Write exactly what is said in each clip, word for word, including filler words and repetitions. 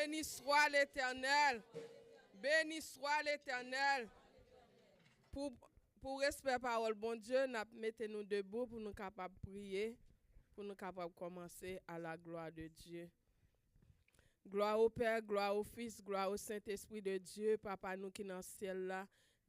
Béni soit l'Éternel. Béni soit l'Éternel. Pou, pou respè pawòl Bondye, n ap mete nou debou pou nou kapab priye, pou nou kapab kòmanse à la gloire de Dieu. Glwa o Pè, glwa o Fis, glwa o Sentespri de Dye, Papa nou ki nan syèl la,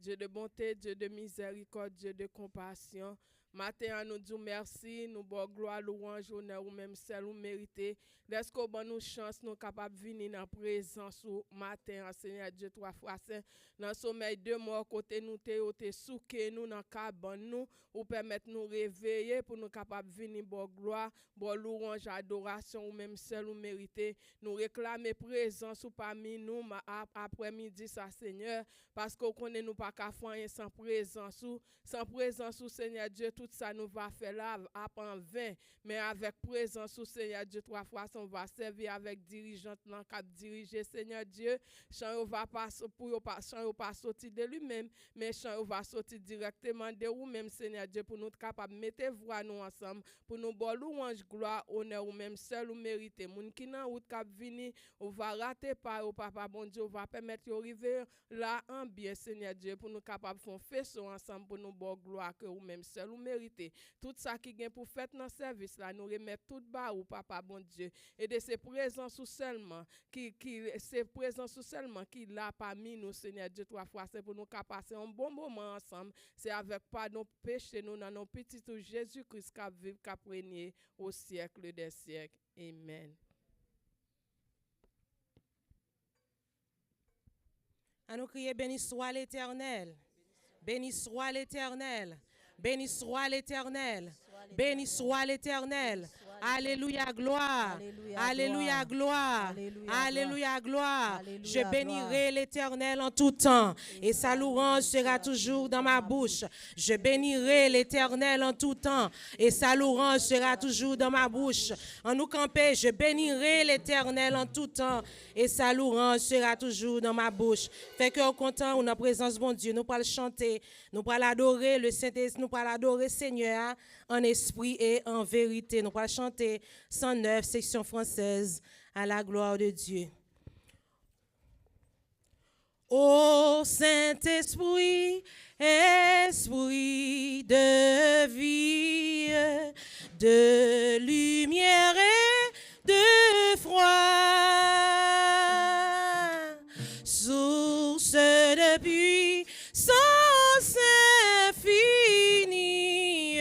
Dye de bonte, Dye de mizèrikòd, Dye de konpasyon. Maten an, nou di w mèsi, nou ba w glwa, louwanj, onè, ou menm sèl ou merite. Dèske w ban nou chans, nou kapab vini nan prezans ou maten an, Senyè Dye twa fwa sen. Nan somèy de mò, kote nou te, yo te souke nou nan kabann nou, ou pèmèt nou reveye pou nou kapab vini ba w glwa, ba w louwanj, adorasyon, ou menm sèl ou merite. Nou reklame prezans ou pami nou ma-, ap-, aprèmidi sa, Senyè, paske w konnen nou pa ka fè anyen san prezans ou. San prezans ou, Senyè Dye, tout sa nou va fè la ap anven. Men avèk prezans ou, Senyè Dye, twa fwa san, w va sèvi avèk dirijant lan k ap dirije, Senyè Dye. Chan yo va pa s-, pou yo pa, chan yo pa soti de li menm, men chan yo va soti dirèkteman de ou menm, Senyè Dye, pou nou kapab mete vwa nou ansanm, pou nou ba w louwanj, glwa, onè, ou menm sèl ou merite. Moun ki nan wout k ap vini, ou va rate pa yo, Papa Bondye, ou va pèmèt yo rive la an byen, Senyè Dye, pou nou kapab fè yon feson ansanm, pou nou ba w glwa ke ou menm sèl ou merite. Tout sa ki gen pou fèt nan sèvis la, nou remèt tout ba ou, Papa Bondye. E de se prezans ou sèlman ki, ki, se prezans ou sèlman ki la pami nou, Senyè Dye, twa fwa sen, pou nou ka pase yon bon moman ansanm. Se avèk padon peche nou, nan non Pitit ou Jezi Kris k ap viv, k ap renye au siècle des siècles. Amen. An nou kriye, Béni soit l'Éternel. Béni soit l'Éternel. Béni soit l'Éternel. Béni soit l'Éternel. Alelouya, glwa. Alelouya, glwa. Alelouya, glwa. Je bénirai l'Éternel en tout temps, et sa louange sera toujours dans ma bouche. Je bénirai l'Éternel en tout temps, et sa louange sera toujours dans ma bouche. An nou kanpe, Je bénirai l'Éternel en tout temps, et sa louange sera toujours dans ma bouche. Fè kè w kontan, ou nan prezans Bondye. Nou pral chante, nou pral adore le Sentespri, nou pral adore Senyè a an espri e an verite. Nou pral chante san nèf, section française, à la gloire de Dieu. Ô Saint-Esprit, esprit de vie, de lumière et de foi, source de puissance infinie,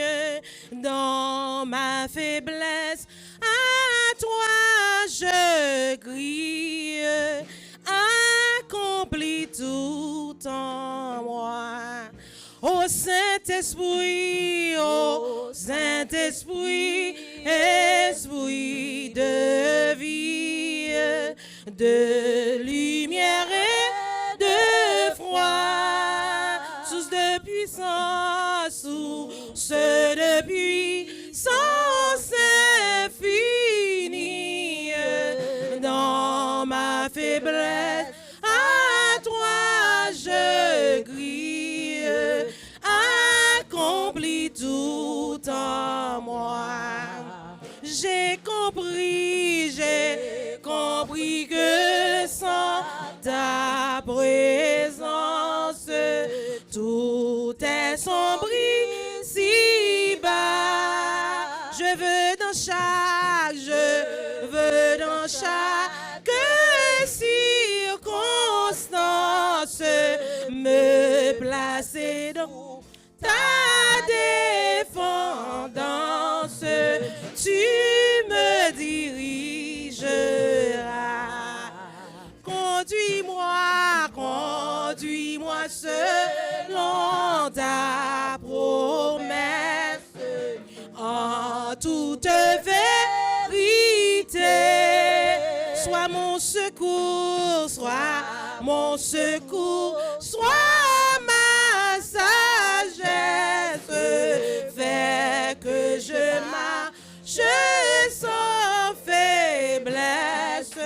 dans ma faiblesse, à toi je crie, accomplis tout en moi. Ô Saint-Esprit, ô Saint-Esprit, esprit de vie, de lumière et de foi, source de puissance, source de puissance infinie, dans ma faiblesse, à toi je crie, accomplis tout en moi. J'ai compris, j'ai compris que sans ta présence, tout est sombre ici-bas. Je veux dans chaque, je veux dans chaque circonstance me placer dans ta dépendance, tu me dirigeras. Conduis-moi, conduis-moi selon ta promesse, en toute vérité. Sois mon secours, sois mon secours, sois ma sagesse. Fais que je marche sans faiblesse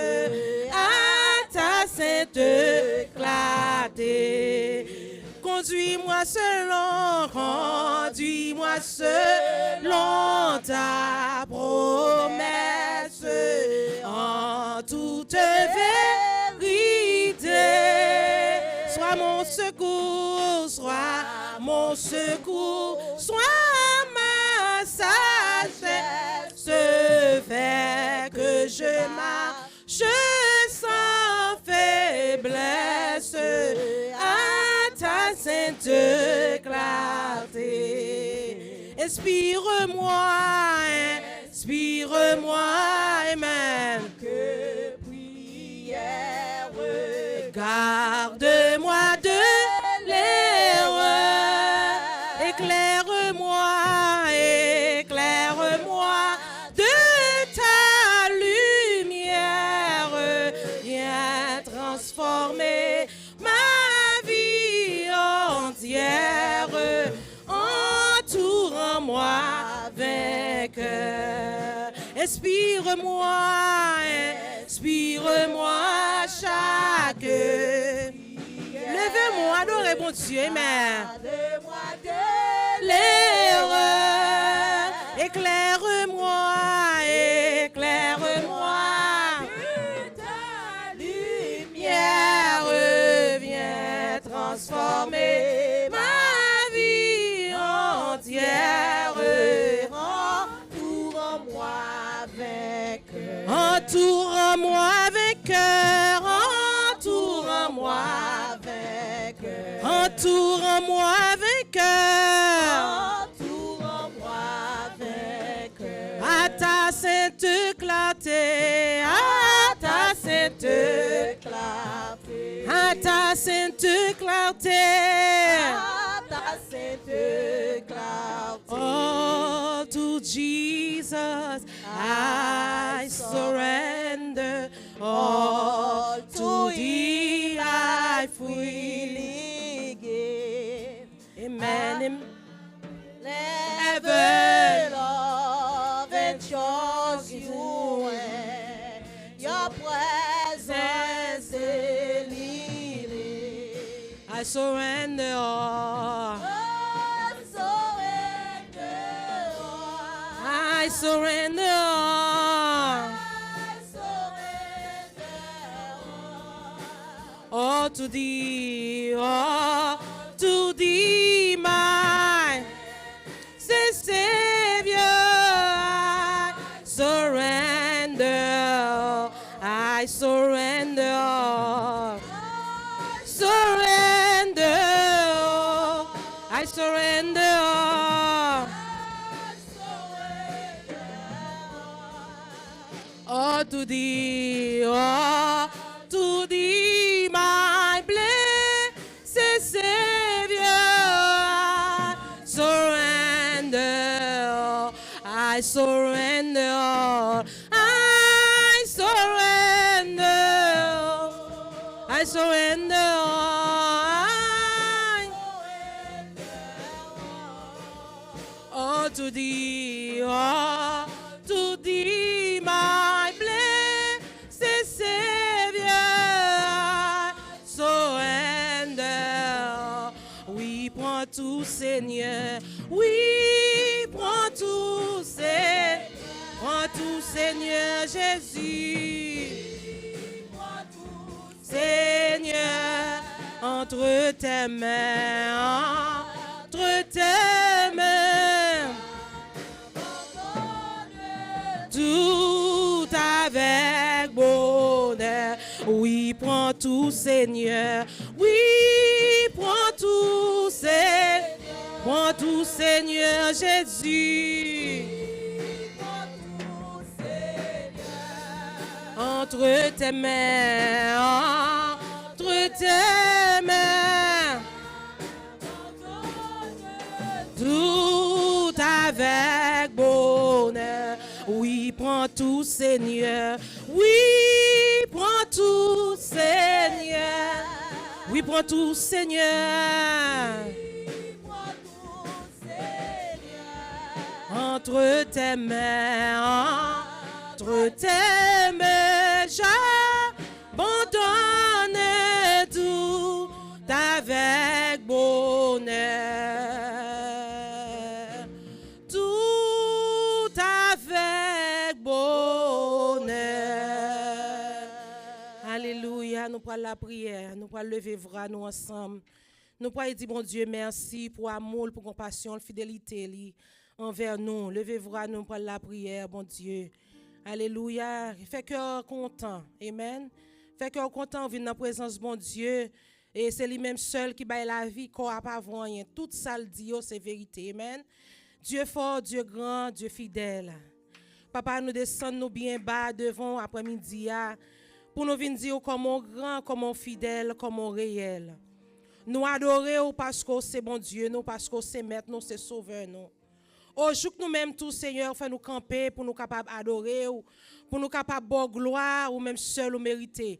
à ta sainte clarté. Conduis-moi selon, conduis-moi selon ta promesse, en toute vérité. Sois mon secours, sois mon secours, sois ma sagesse, fais que je marche sans faiblesse à ta sainte clarté. Inspire-moi, inspire-moi, amen. Que prière. Garde-moi de l'erreur. Éclaire-moi, éclaire-moi de ta lumière. Viens transformer ma vie entière. Entoure-moi, vainqueur. Inspire-moi, inspire-moi chaque. Leve mwen, adore Bondye, amen. L'erreur, éclaire-moi, éclaire-moi. Lumière, viens transformer ma vie entière. Entoure-moi vainqueur. Entoure-moi vainqueur. Entoure-moi vainqueur. Entoure-moi vainqueur. Entoure-moi vainqueur. À ta sainte clarté, à ta sainte clarté. À ta sainte clarté. À ta sainte clarté. All to Jesus I surrender. All to thee I freely give. Amen. Never love and trust you and your presence daily. I surrender all. I surrender all. I surrender all. I surrender all. All to thee, all to thee, my Saint Savior, I surrender, I surrender, surrender, I surrender. All to thee, all to thee, my blessed Savior, I surrender, I surrender, I surrender, I surrender. All to thee, all to thee, my blessed Savior, I surrender. Wi, pran tou, Senyè. Wi, pran tou, Senyè. Pran tou, Senyè Jezi. Senyè, entre tes mains, entre tes mains. Tout avèk bonè. Wi, pran tou, Senyè. Wi, pran tou, Senyè. Pran tou, Senyè Jezi. Entre tes mains, entre tes mains. Tout avèk bonè. Wi, pran tou, Senyè. Wi, pran tou, Senyè. Wi, pran tou, Senyè. Entre tes mains, entre tes mains, j'abandonne tout avèk bonè. Tout avèk bonè. Alelouya. Alelouya, nou pral lapriyè, nou pral leve vra nou ansanm. Nou pral di Bondye mèsi pou amou l, pou konpasyon l, fidelite li anvè nou. Leve vra nou, nou pral lapriyè, Bondye. Alelouya, fè kè w kontan. Amèn. Fè kè w kontan, vin nan prezans Bondye. E se li menm sèl ki bay lavi, kò a pa vo anyen. Tout sa l di yo, se verite. Amèn. Dye fò, Dye gran, Dye fidèl. Papa, nou desann nou byen ba devan w aprèmidi a, pou nou vin di w kòman w gran, kòman w fidèl, kòman w reyèl. Nou adore w paske w se Bondye nou, paske w se Mèt nou, se Sovè nou. O, jouk nou menm tou, Senyè, ou fè nou kanpe pou nou kapab adore w, pou nou kapab ba w glwa, ou menm sèl ou merite.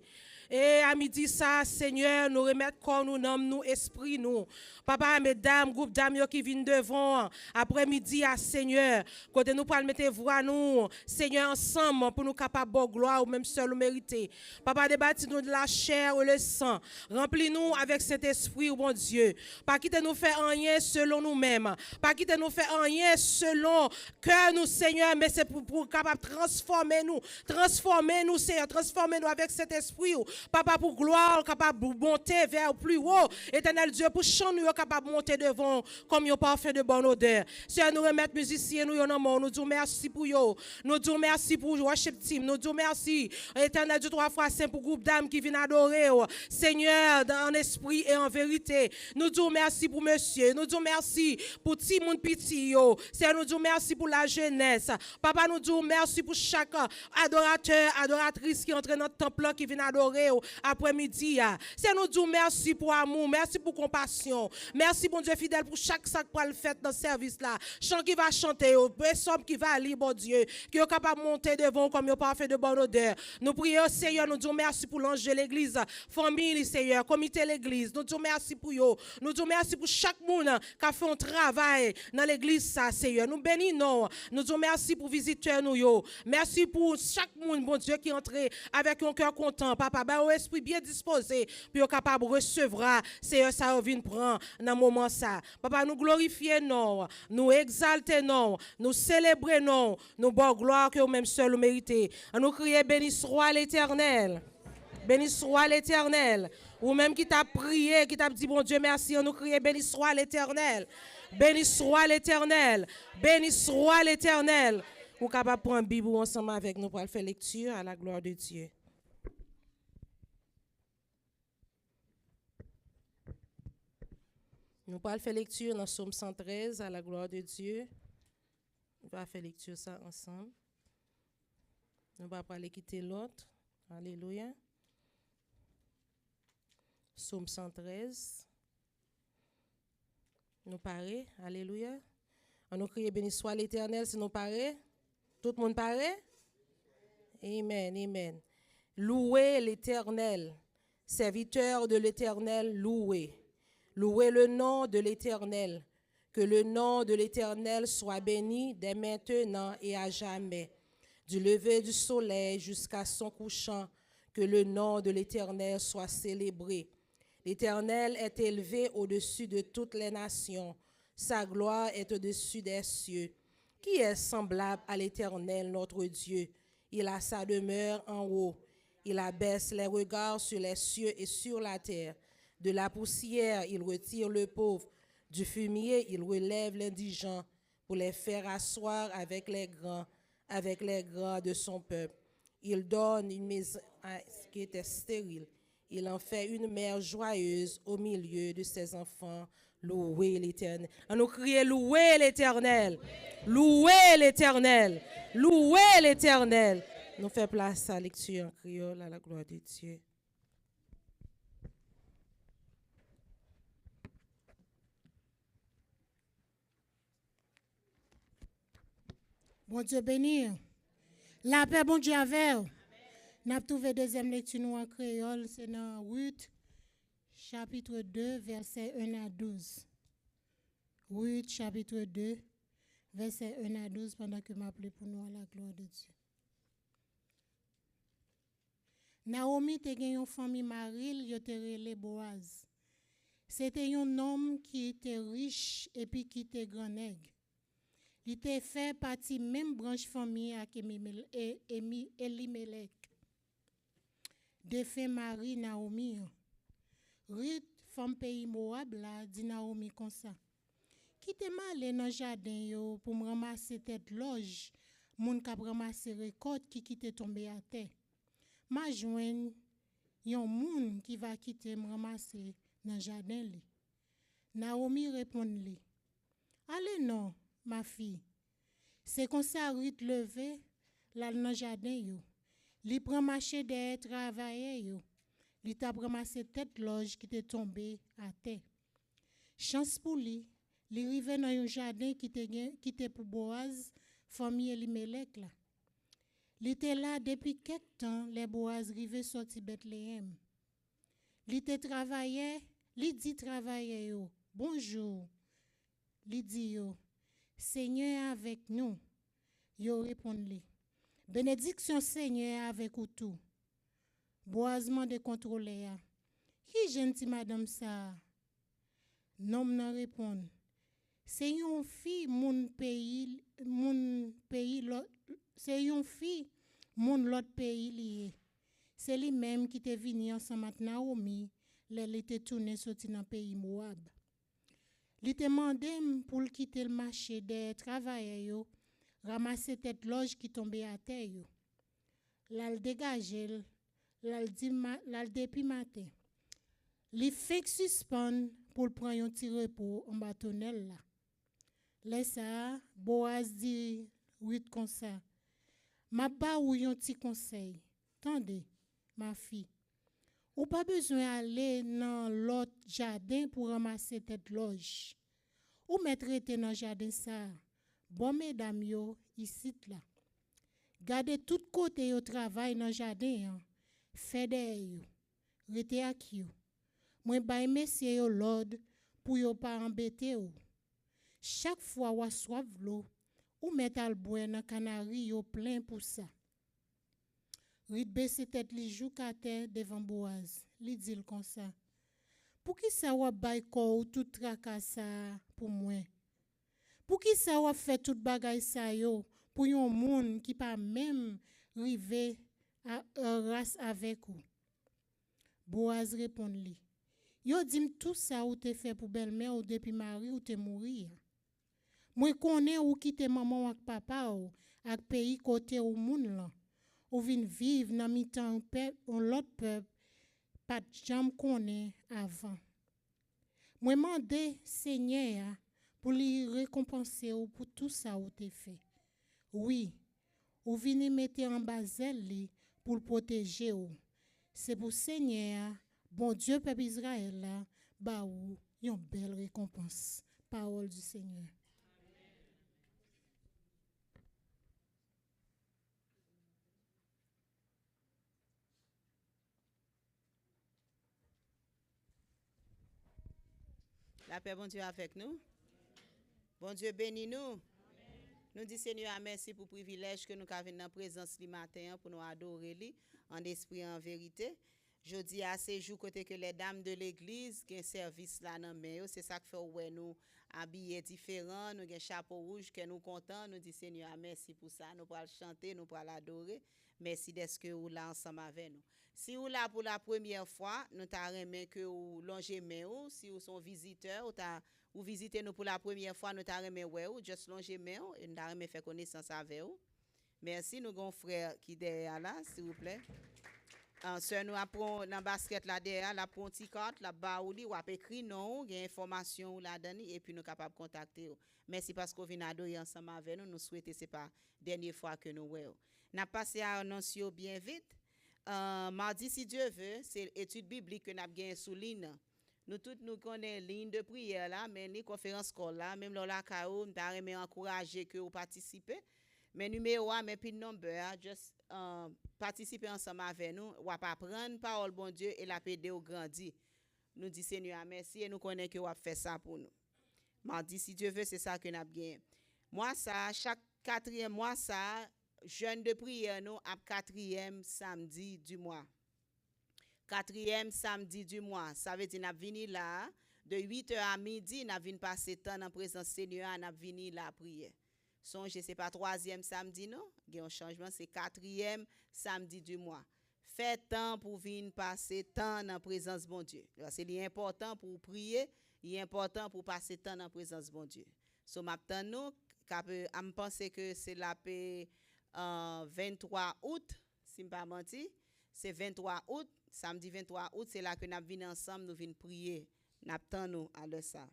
E a midi sa, Senyè, nou remèt kò nou, nanm nou, espri nou. Papa, medam, gwoup dam yo ki vin devan an, aprèmidi a, Senyè, kote nou pral mete vwa nou, Senyè, ansanm pou nou kapab ba w glwa, ou menm sèl ou merite. Papa, debati nou de la chair et le sang. Ranpli nou avèk Sentespri w, Bondye. Pa kite nou fè anyen selon nou menm. Pa kite nou fè anyen selon kè nou, Senyè, men se pou, pou w kapab transfòme nou. Transfòme nou, Senyè. Transfòme nou avèk Sentespri w. Papa, pou glwa w kapab monte vè pli wo. Etènèl Dye, pou chan nou yo kapab monte devan w kòm yon pafen de bòn odè. Senyè, nou remèt mizisyen nou yo nan men w. Nou di w mèsi pou yo. Nou di w mèsi pou worship team. Nou di w mèsi, Etènèl Dye, twa fwa sen, pou gwoup dam ki vin adore w, Senyè, dan, an espri e an verite. Nou di w mèsi pou mesye. Nou di w mèsi pou timoun piti yo. Senyè, nou di w mèsi pou lajenès. Papa, nou di w mèsi pou chak adoratè, adoratris ki antre nan tanp lan, ki vin adore w aprèmidi a. Senyè, nou di w mèsi pou amou, mèsi pou konpasyon. Mèsi, Bondye fidèl, pou chak sa k pral fèt nan sèvis la. Chan ki va chante yo, psòm ki va li, Bondye, ke yo kapab monte devan w kòm yon pafen de bòn odè. Nou priye, Senyè, nou di w mèsi pou lanje legliz, fanmi li, Senyè, komite legliz. Nou di w mèsi pou yo. Nou di w mèsi pou chak moun k ap fè yon travay nan legliz sa, Senyè. Nou beni non w. Nou di w mèsi pou vizitè nou yo. Mèsi pou chak moun, Bondye, ki antre avèk yon kè kontan. Papa, ba yo espri byen dispoze pou yo kapab resevwa, Senyè, sa yo vin pran nan moman sa. Papa, nou glorifye non w, nou egzalte non w, nou selebre non w, nou ba w glwa ke ou menm sèl ou merite. An nou kriye, Béni soit l'Éternel. Béni soit l'Éternel. Ou menm ki t ap priye, ki t ap di Bondye mèsi, an nou kriye, Béni soit l'Éternel. Béni soit l'Éternel. Béni soit l'Éternel. Ou kapab pran Bib ou ansanm avèk nou, pral fè lekti à la gloire de Dieu. Nou pral fè lekti nan Sòm san trèz, à la gloire de Dieu. Nou va fè lekti sa ansanm. Nou pa prale kite lòt. Alelouya. Sòm san trèz. Nou pare? Alelouya. An nou kriye, Béni soit l'Éternel, si nou pare. Tout moun pare? Amen, amen. Louez l'Éternel. Serviteurs de l'Éternel, louez. Louez le nom de l'Éternel. Que le nom de l'Éternel soit béni dès maintenant et à jamais. Du lever du soleil jusqu'à son couchant, que le nom de l'Éternel soit célébré. L'Éternel est élevé au-dessus de toutes les nations. Sa gloire est au-dessus des cieux. Qui est semblable à l'Éternel, notre Dieu? Il a sa demeure en haut. Il abaisse les regards sur les cieux et sur la terre. De la poussière, il retire le pauvre. Du fumier, il relève l'indigent pour les faire asseoir avec les grands, avec les grands de son peuple. Il donne une maison à ce qui était stérile. Il en fait une mère joyeuse au milieu de ses enfants. Louez l'Éternel. An nou kriye, Louez l'Éternel. Louez l'Éternel. Louez l'Éternel. Nou fè plas a lekti an kreyòl, à la gloire de Dieu. Bondye beni. Lapè Bondye avè w. N ap twouve dezyèm lekti nou an kreyòl, se nan Rit, chapit de, vèsè en a douz. Rit, chapit de, vèsè en a douz, pandan ke m ap li pou nou, à la gloire de Dieu. Nawomi te gen yon fanmi mari l, yo te rele Bowaz. Se te yon nonm ki te rich epi ki te grannèg. Li te fè pati menm branch fanmi ak Emimel-, E-, Emi-, Elimelèk. defen mari Nawomi an. Rit, fanm peyi Mowab la, di Nawomi konsa: "Kite m ale nan jaden yo pou m ranmase tèt lòj moun k ap ranmase rekòt ki kite tonbe atè. M a jwenn yon moun ki va kite m ranmase nan jaden li." Nawomi reponn li: "Ale non, ma fille." Se konsa Rit leve, l al nan jaden yo. Li pran mache dèyè travayè yo. Li t ap ranmase tèt lòj ki te tonbe atè. Chans pou li, li rive nan yon jaden ki te gen, ki te pou Boaz, fanmi Elimelèk la. Li te la depi kèk tan lè Boaz rive sòti Betleyèm. Li te travayè, li di travayè yo: "Bonjou." Li di yo: "Senyè avèk nou." Yo reponn li: "Benediksyon Senyè avèk ou tou." Boaz mande kontwolè a: "Ki jèn ti madanm sa a?" Nonm nan reponn: "Se yon fi moun peyi, moun peyi lòt, se yon fi moun lòt peyi li ye. Se li menm ki te vini ansanm ak Nawomi lè li te tounen soti nan peyi Mowab. Li te mande m pou l kite l mache dèyè travayè yo, ranmase tèt lòj ki tonbe atè yo. L al degaje l, l al di ma-, l al depi maten. Li fenk sispann pou l pran yon ti repo anba tonèl la." Lè sa a, Boaz di Rit konsa: "M ap ba ou yon ti konsèy. Tande, ma fille. Ou pa bezwen ale nan lòt jaden pou ranmase tèt lòj. Ou mèt rete nan jaden sa a, bò medam yo isit la. Gade tout kote yo travay nan jaden an, fè dèyè yo. Rete ak yo. Mwen bay mesye yo lòd pou yo pa anbete w. Chak fwa w a swaf dlo, ou mèt al bwè nan kanari yo plen pou sa." Rit bese tèt li jouk atè devan Boaz. Li di l konsa: "Poukisa w ap bay kò w tout traka sa a pou mwen? Poukisa w ap fè tout bagay sa yo pou yon moun ki pa menm rive a, a ras avèk ou?" Boaz reponn li: "Yo di m tou sa ou te fè pou bèlmè w depi mari w te mouri a. Mwen konnen ou kite manman w ak papa w ak peyi kote ou moun lan. Ou vin viv nan mitan yon pèp, yon lòt pèp pa t janm konnen avan. Mwen mande Senyè a pou li rekonpanse w pou tou sa ou te fè. Wi, ou vini mete anba zèl li pou l pwoteje w. Se pou Senyè a, Bondye pèp Izrayèl la, ba ou yon bèl rekonpans." Parole du Seigneur. Lapè Bondye avèk nou. Bondye beni nou. Nou di Senyè a mèsi pou privilèj ke nou ka vin nan prezans li maten an pou nou adore li an espri, an verite. Jodi a se jou kote ke les dames de l'église gen sèvis la nan men yo. Se sa k fè w wè nou abiye diferan, nou gen chapo wouj, kè nou kontan, nou di Senyè a mèsi pou sa. Nou pral chante, nou pral adore. Mèsi dèske ou la ansanm avè nou. Si ou la pou la premyè fwa, nou ta renmen ke ou lonje men ou. Si ou se yon vizitè, ou ta, ou vizite nou pou la premyè fwa, nou ta renmen wè ou. Just lonje men ou, e nou ta renmen fè konesans avè ou. Mèsi, nou gen yon frè ki dèyè a la, silvouplè. Ah, sè nou ap pran nan baskèt la dèyè a, l ap pran yon ti kat, l ap ba ou li, w ap ekri non ou, gen enfòmasyon ou ladan li, epi nou kapab kontakte ou. Mèsi paske w vin adore ansanm avè nou, nou swete se pa dènye fwa ke nou wè w. N ap pase a anons yo byen vit. Ah, madi, si Dye ve, se etid biblik ke n ap genyen sou liy nan. Nou tout nou konnen liy de priyè la, men ni konferans kòl la, menm lè w lakay ou, m ta renmen ankouraje ke ou patisipe. Men nimewo a, men pin number a, just, uh, patisipe ansanm avè nou, w ap aprann pawòl Bondye e l ap ede w grandi. Nou di Senyè a mèsi e nou konnen ke w ap fè sa pou nou. Madi, si Dye ve, se sa ke n ap genyen. Mwa sa a, chak katriyèm mwa sa a, jèn de priyè nou ap katriyèm samdi di mwa. Katriyèm samdi di mwa, sa vle di n ap vini la a, de uit è a midi, n ap vin pase tan nan prezans Senyè a, n ap vini la priyè. Sonje, se pa twazyèm samdi non, gen yon chanjman, se katriyèm samdi di mwa. Fè tan pou vin pase tan nan prezans Bondye. Paske li enpòtan pou w priye, li enpòtan pou w pase tan nan prezans Bondye. So, m ap tann nou, k ap, m panse ke se l ap, euh, venntwa out, si m pa manti. Se venntwa out, samdi venntwa out, se la ke n ap vin ansanm, nou vin priye. N ap tann nou alè sa.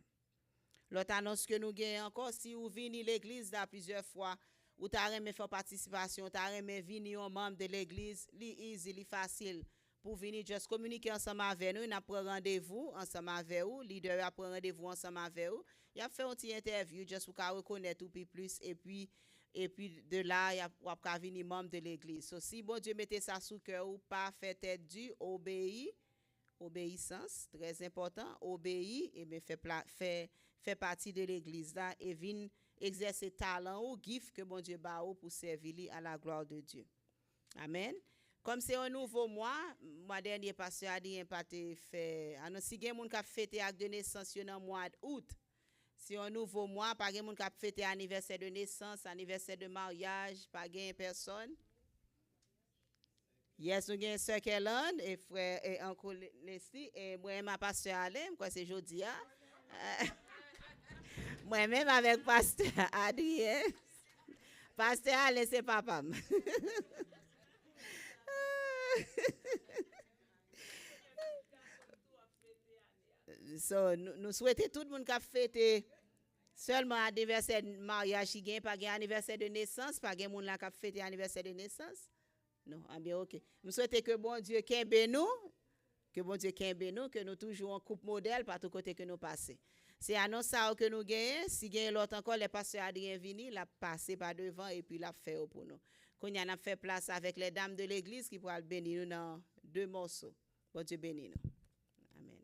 Lòt anons ke nou genyen ankò, si ou vini legliz la plizyè fwa, ou ta renmen fè yon patisipasyon, ou ta renmen vini yon manm de legliz, li easy, li fasil pou vini, just kominike ansanm avè nou, n ap pran randevou ansanm avè ou, lidè yo ap pran randevou ansanm avè ou, y ap fè yon ti entèvyou, just pou ka rekonèt ou pi plis, epi, epi de la, y ap, w ap ka vini manm de legliz. So, si Bondye mete sa sou kè ou, pa fè tèt di, obeyi, obeyisans, trè enpòtan, obeyi, ebyen, fè, pla- fè, fè pati de legliz la e vin egzèse talan ou, gif ke Bondye ba ou pou sèvi li à la gloire de Dieu. Amèn. Kòm se yon nouvo mwa, mwa dènye, pastè Adrien pa te fè anons. Si gen moun k ap fete ak de nesans yo nan mwa out, se yon nouvo mwa, pa gen moun k ap fete anivèsè de nesans, anivèsè de maryaj, pa gen pèsòn. Yes, nou gen sè Kèlann e frè e anko Le- Leslie. E mwen menm a pastè Alen, m kwè se jodi a. Mwen menm avèk pastè Adrien. Pastè Alen se papa m. So, nou, nou swete tout moun k ap fete sèlman anivèsè maryaj ki gen, pa gen anivèsè de nesans, pa gen moun la k ap fete anivèsè de nesans. Non, anbyen, oke. M swete ke Bondye kenbe nou, ke Bondye kenbe nou, ke nou toujou yon koup modèl patou kote ke nou pase. Se anons sa yo ke nou genyen. Si genyen lòt ankò, lè pastè Adrien vini, l ap pase pa devan epi l ap fè yo pou nou. Kounye a, n ap fè plas avèk les dames de l'église ki pral beni nou nan de mòso. Bondye beni nou. Amèn.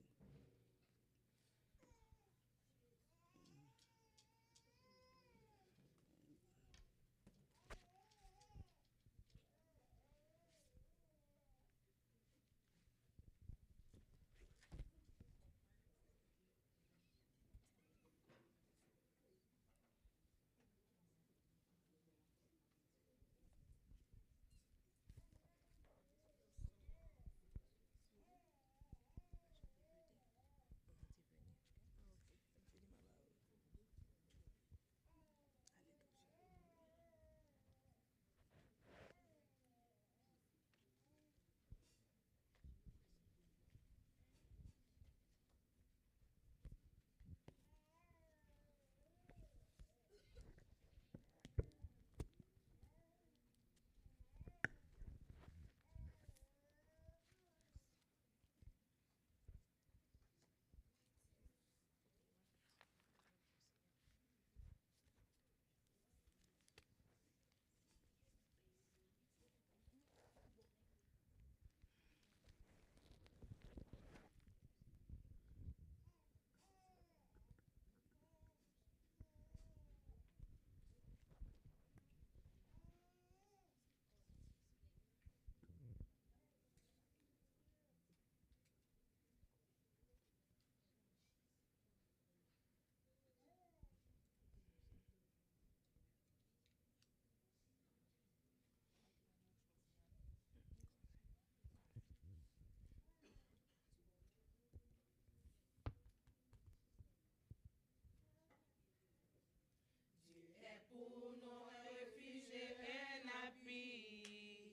Dieu est pour nous un refuge et un appui,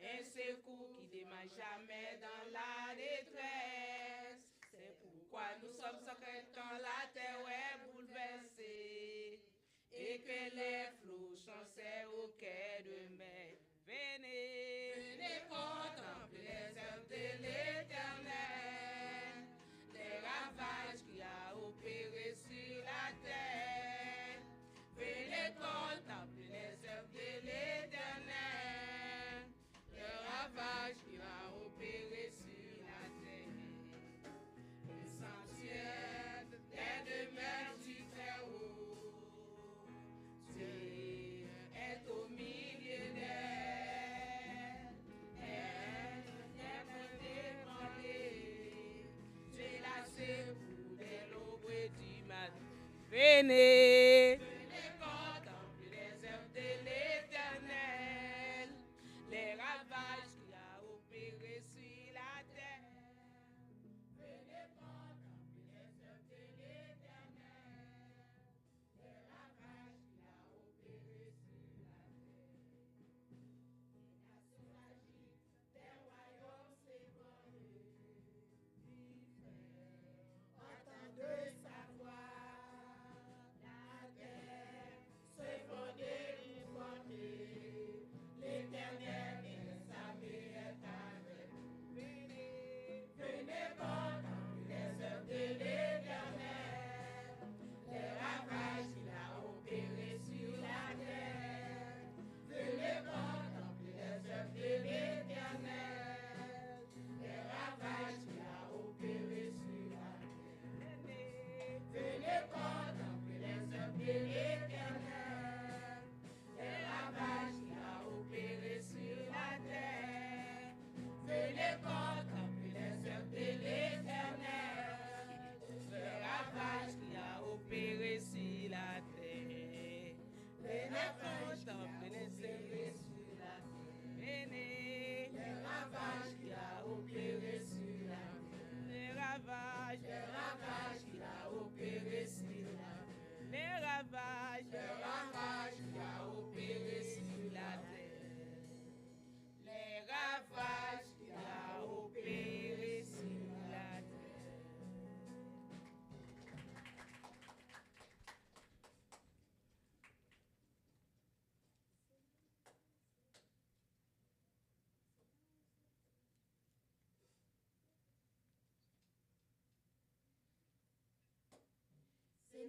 un secours qui dément jamais dans la détresse. C'est pourquoi nous sommes sans crainte quand la terre est bouleversée et que les flots chancèrent au cœur de mer. Venez, venez contempler les œuvres de l'Éternel, les ravages qu'il a opérés sur la terre. Venez contempler les œuvres de l'Éternel, les ravages qu'il a opérés sur la terre. Le sanctuaire des demeures du Très-Haut. Dieu est au milieu d'elle. Elle n'est point ébranlée. Dieu la secoue dès l'ombre du matin. Venez. Venez contempler les œuvres de l'Éternel, les ravages qu'il a opérés.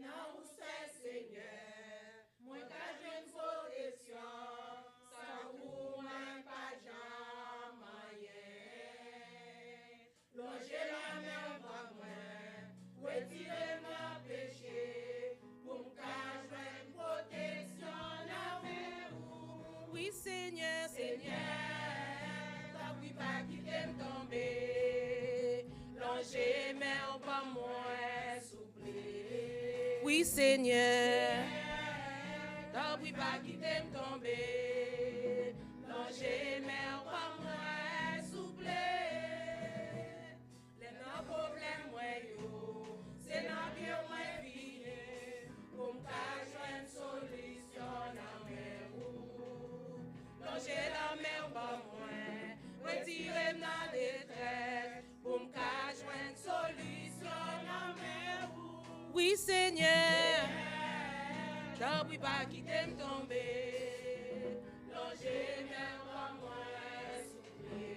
Nan ou sèl, Senyè, mwen ka jwenn pwoteksyon, san ou mwen pa janm anyen. Lonje lanmen w ban mwen, retire m nan peche, pou m ka jwenn pwoteksyon nan men ou. Wi, Senyè, Senyè, tanpri pa kite m tonbe. Lonje men w ban mwen, souple. Wi, Senyè, tanpri pa kite m tonbe. Lonje men w ban mwen, souple. Lè m nan pwoblèm mwen yo, se nan pye w mwen vini, pou m ka jwenn solisyon nan men ou. Lonje lanmen w ban mwen, retire m nan detrès, pou m ka jwenn solisyon nan men ou. Wi, Senyè, tanpri pa kite m tonbe. Lonje men w ban mwen, souple.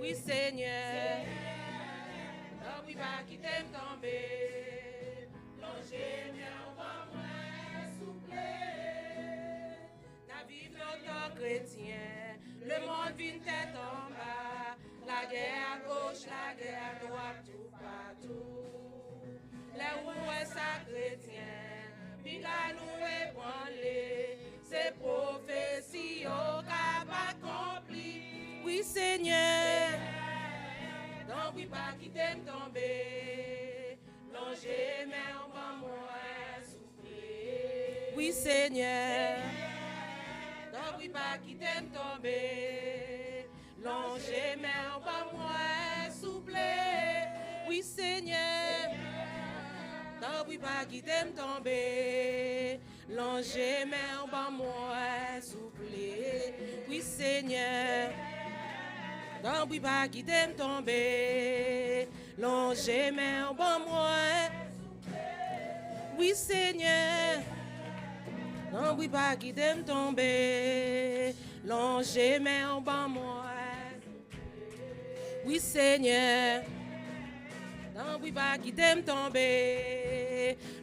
Wi, Senyè, tanpri pa kite m tonbe. Lonje men w ban mwen, souple. N ap viv lontan kretyen, lemonn vin tèt anba. Lagè agoch, lagè adwat, toupatou. Lè ou wè sa kretyen, piga nou ebranle. Se pwofesi yo k ap akonpli. Wi, Senyè, tanpri pa kite m tonbe. Lonje men w ban mwen, souple. Wi, Senyè, tanpri pa kite m tonbe. Lonje men w ban mwen, souple. Wi, Senyè, tanpri pa kite m tonbe. Lonje men w ban mwen, souple. Wi, Senyè, tanpri pa kite m tonbe. Lonje men w ban mwen. Wi, Senyè, tanpri pa kite m tonbe. Lonje men w ban mwen. Wi, Senyè, tanpri pa kite m tonbe.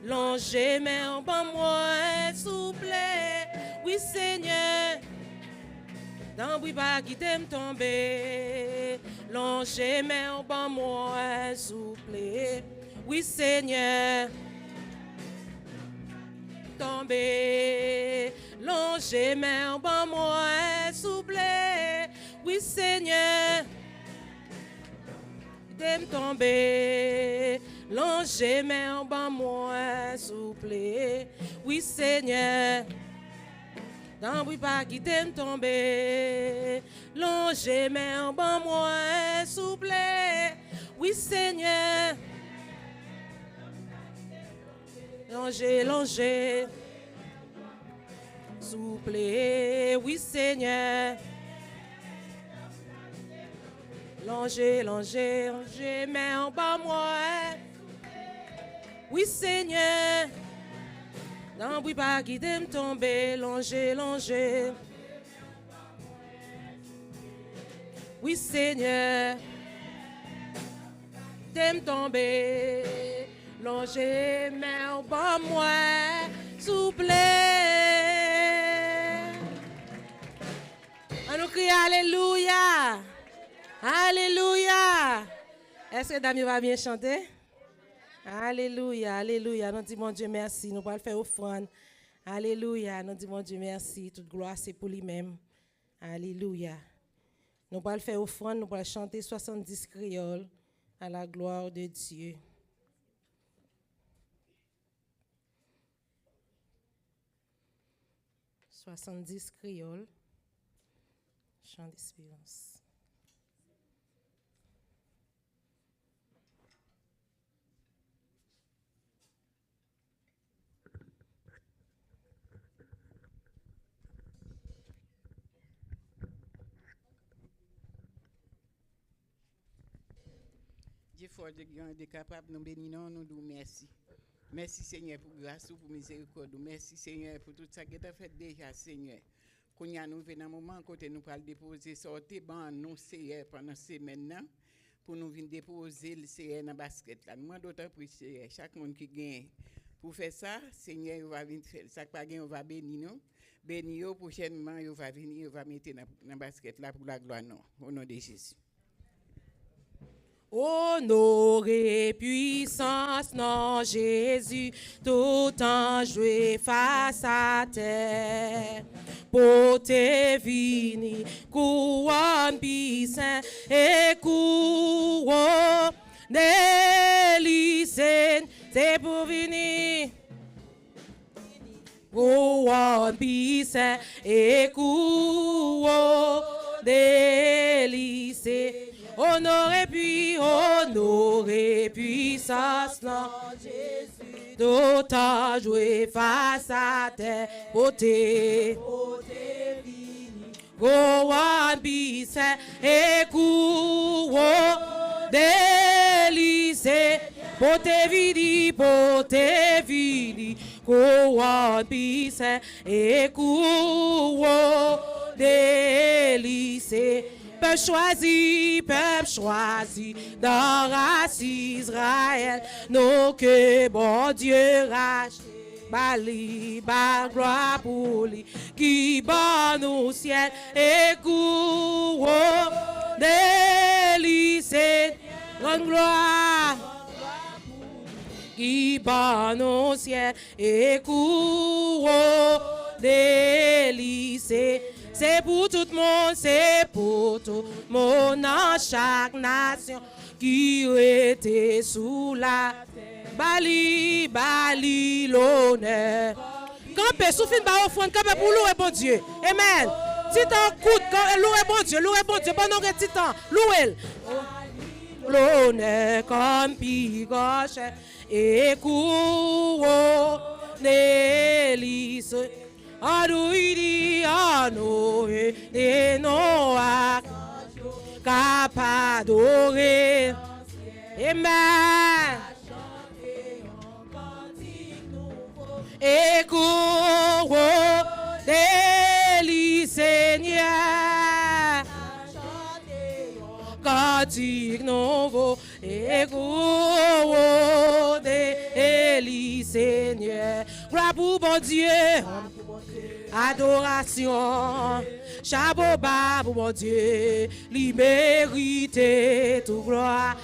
Lonje men w ban mwen, souple. Wi, Senyè, tanpri pa kite m tonbe. Lonje men w ban mwen, souple. Wi, Senyè, tonbe. Lonje men w ban mwen, souple. Wi, Senyè, kite m tonbe. Lonje men w ban mwen, souple. Wi, Senyè, tanpri pa kite m tonbe. Lonje men w ban mwen, souple. Wi, Senyè. Lonje, lonje. Souple, wi, Senyè. Lonje, lonje, lonje men w ban mwen. Wi, Senyè. Tanpri pa kite m tonbe. Lonje, lonje. Wi, Senyè. Kite m tonbe. Lonje men w ban mwen, souple. Ann nou kriye alelouya. Alelouya. Èske dam yo pa byen chante? Alelouya, alelouya. Nou di Bondye mèsi. Nou pral fè ofrann. Alelouya. Nou di Bondye mèsi. Tout glwa se pou li menm. Alelouya. Nou pral fè ofrann, nou pral chante swasanndis kreyòl, à la gloire de Dieu. Swasanndis kreyòl, chan desperans. Dye fò, Dye gran, Dye kapab, nou beni non w, nou di w mèsi. Mèsi, Senyè, pou gras ou, pou mizerikòd ou. Mèsi, Senyè, pou tout sa k gentan fèt deja, Senyè. Kounye a, nou rive nan moman kote nou pral depoze sa w te ban nou, Seyè, pandan semèn nan, pou nou vin depoze l, Seyè, nan baskèt la. Nou mande w, tanpri, Seyè, chak moun ki gen Pou fè sa, Senyè, yo va vin fè, sa k pa gen, yo va beni nou. Beni yo, pwochènman, yo va vini, yo va mete nan, nan baskèt la pou laglwa non. O non de Jezi. Onore pwisans nan Jezi, tout anj dwe fas atè. Pote vini kouwòn pi sen e kouwone li, se, se pou vini. Kouwòn pi sen e kouwone li, se onore pi, onore pwisans nan Jezi. Tout anj dwe fas atè, pote. Kouwòn pi sen e kouwone li, se pote vini, pote vini. Kouwòn pi sen e kouwone li, se pèp chwazi, pèp chwazi nan ras Izrayèl, non ke Bondye rachte. Ba li, ba glwa pou li, ki ban nou syèl e kouwone li, se rann glwa. Ki ban nou syèl e kouwone li, se, se pou tout moun, se pou tout moun nan chak nasyon ki rete sou latè. Ba li, ba li lonè. Kanpe, si w fin ba ofrann, kanpe pou w louwe Bondye. Amèn. Ti tan kout, kan, louwe Bondye, louwe Bondye. Pandan w gen ti tan, louwe l. Lonè kòm pi gran chèf e kouwone li, se Ann nou ini, ann nou ini nou ak k ap adore. Amèn. E kouwone li, Senyè. Kantik nouvo. E kouwone li, Senyè. Glwa pou Bondye. Adorasyon. Chapo ba pou Bondye. Li merite tout glwa.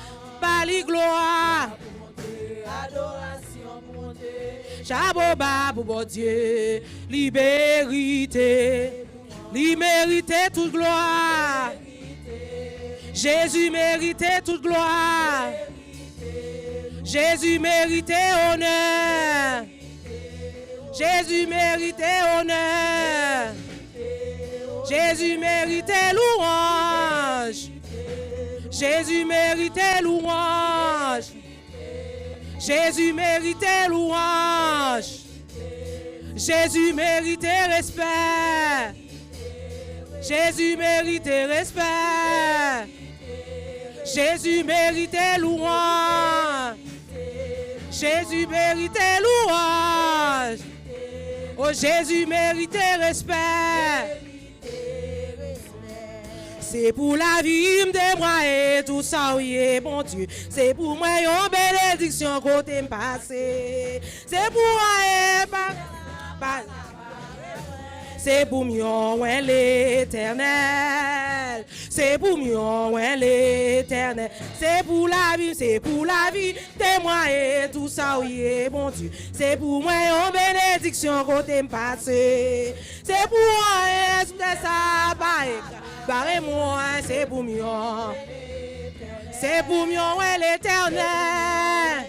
Ba li glwa. Adorasyon pou Bondye. Chapo ba pou Bondye. Li merite. Li merite tout glwa. Jezi merite tout glwa. Jezi merite onè. Jezi merite onè. Jezi merite louwanj. Jezi merite louwanj. Jezi merite louwanj. Jezi merite respè. Jezi merite respè. Jezi merite louwanj. Jezi merite louwanj. O, Jezi merite respè. Se pou lavi m temwaye tout sa w ye, Bondye. Se pou mwen yon benediksyon kote m pase. Se pou anyen pa, pa, se pou m yon wè Letènèl. Se pou m yon wè Letènèl. Se pou lavi m, se pou lavi m temwaye tout sa w ye, Bondye. Se pou mwen yon benediksyon kote m pase. Se pou anyen sou tè sa pa ka bare mwen, se pou m yon. Se pou m yon wè Letènèl.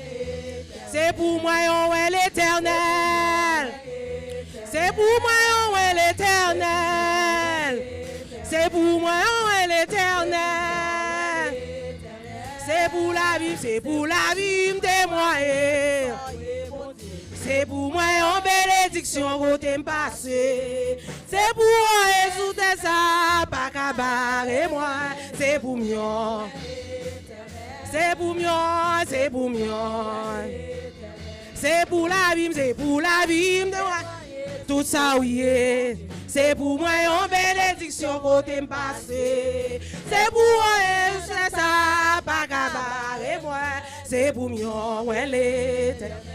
Se pou mwen yon wè Letènèl. Se pou mwen yon wè Letènèl. Se pou mwen yon wè Letènèl. Se pou lavi m, se pou lavi m temwaye. Se pou mwen yon benediksyon kote m pase. Se pou anyen sou tè sa pa ka bare mwen. Se pou m yon. Se pou m yon, se pou m yon. Se pou lavi m, se pou lavi m temwaye. Tout sa w ye. Se pou mwen yon benediksyon kote m pase. Se pou anyen sou tè sa pa ka bare mwen. Se pou m yon wè Letènèl.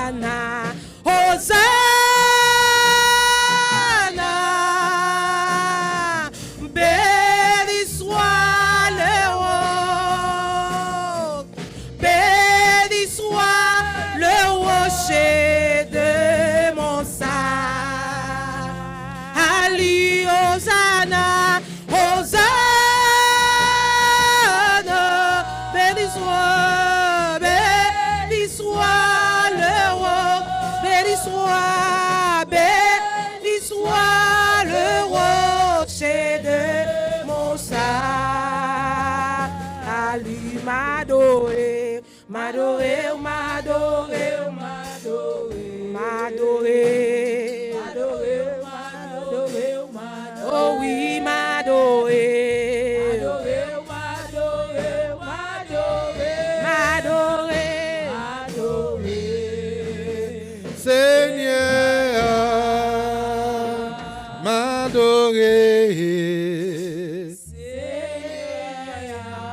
Hosanna, Hosanna, béni soit le roi, béni soit le rocher de mon salut. Hosanna, Hosanna, béni soit, béni soit le roi, béni soit, béni soit le rocher de mon salut. M adore, m adore, m adore, m adore. M adore. M adore, m adore, m adore. Oh wi, m adore. M adore, m adore, m adore. M adore. M adore. Senyè, m adore.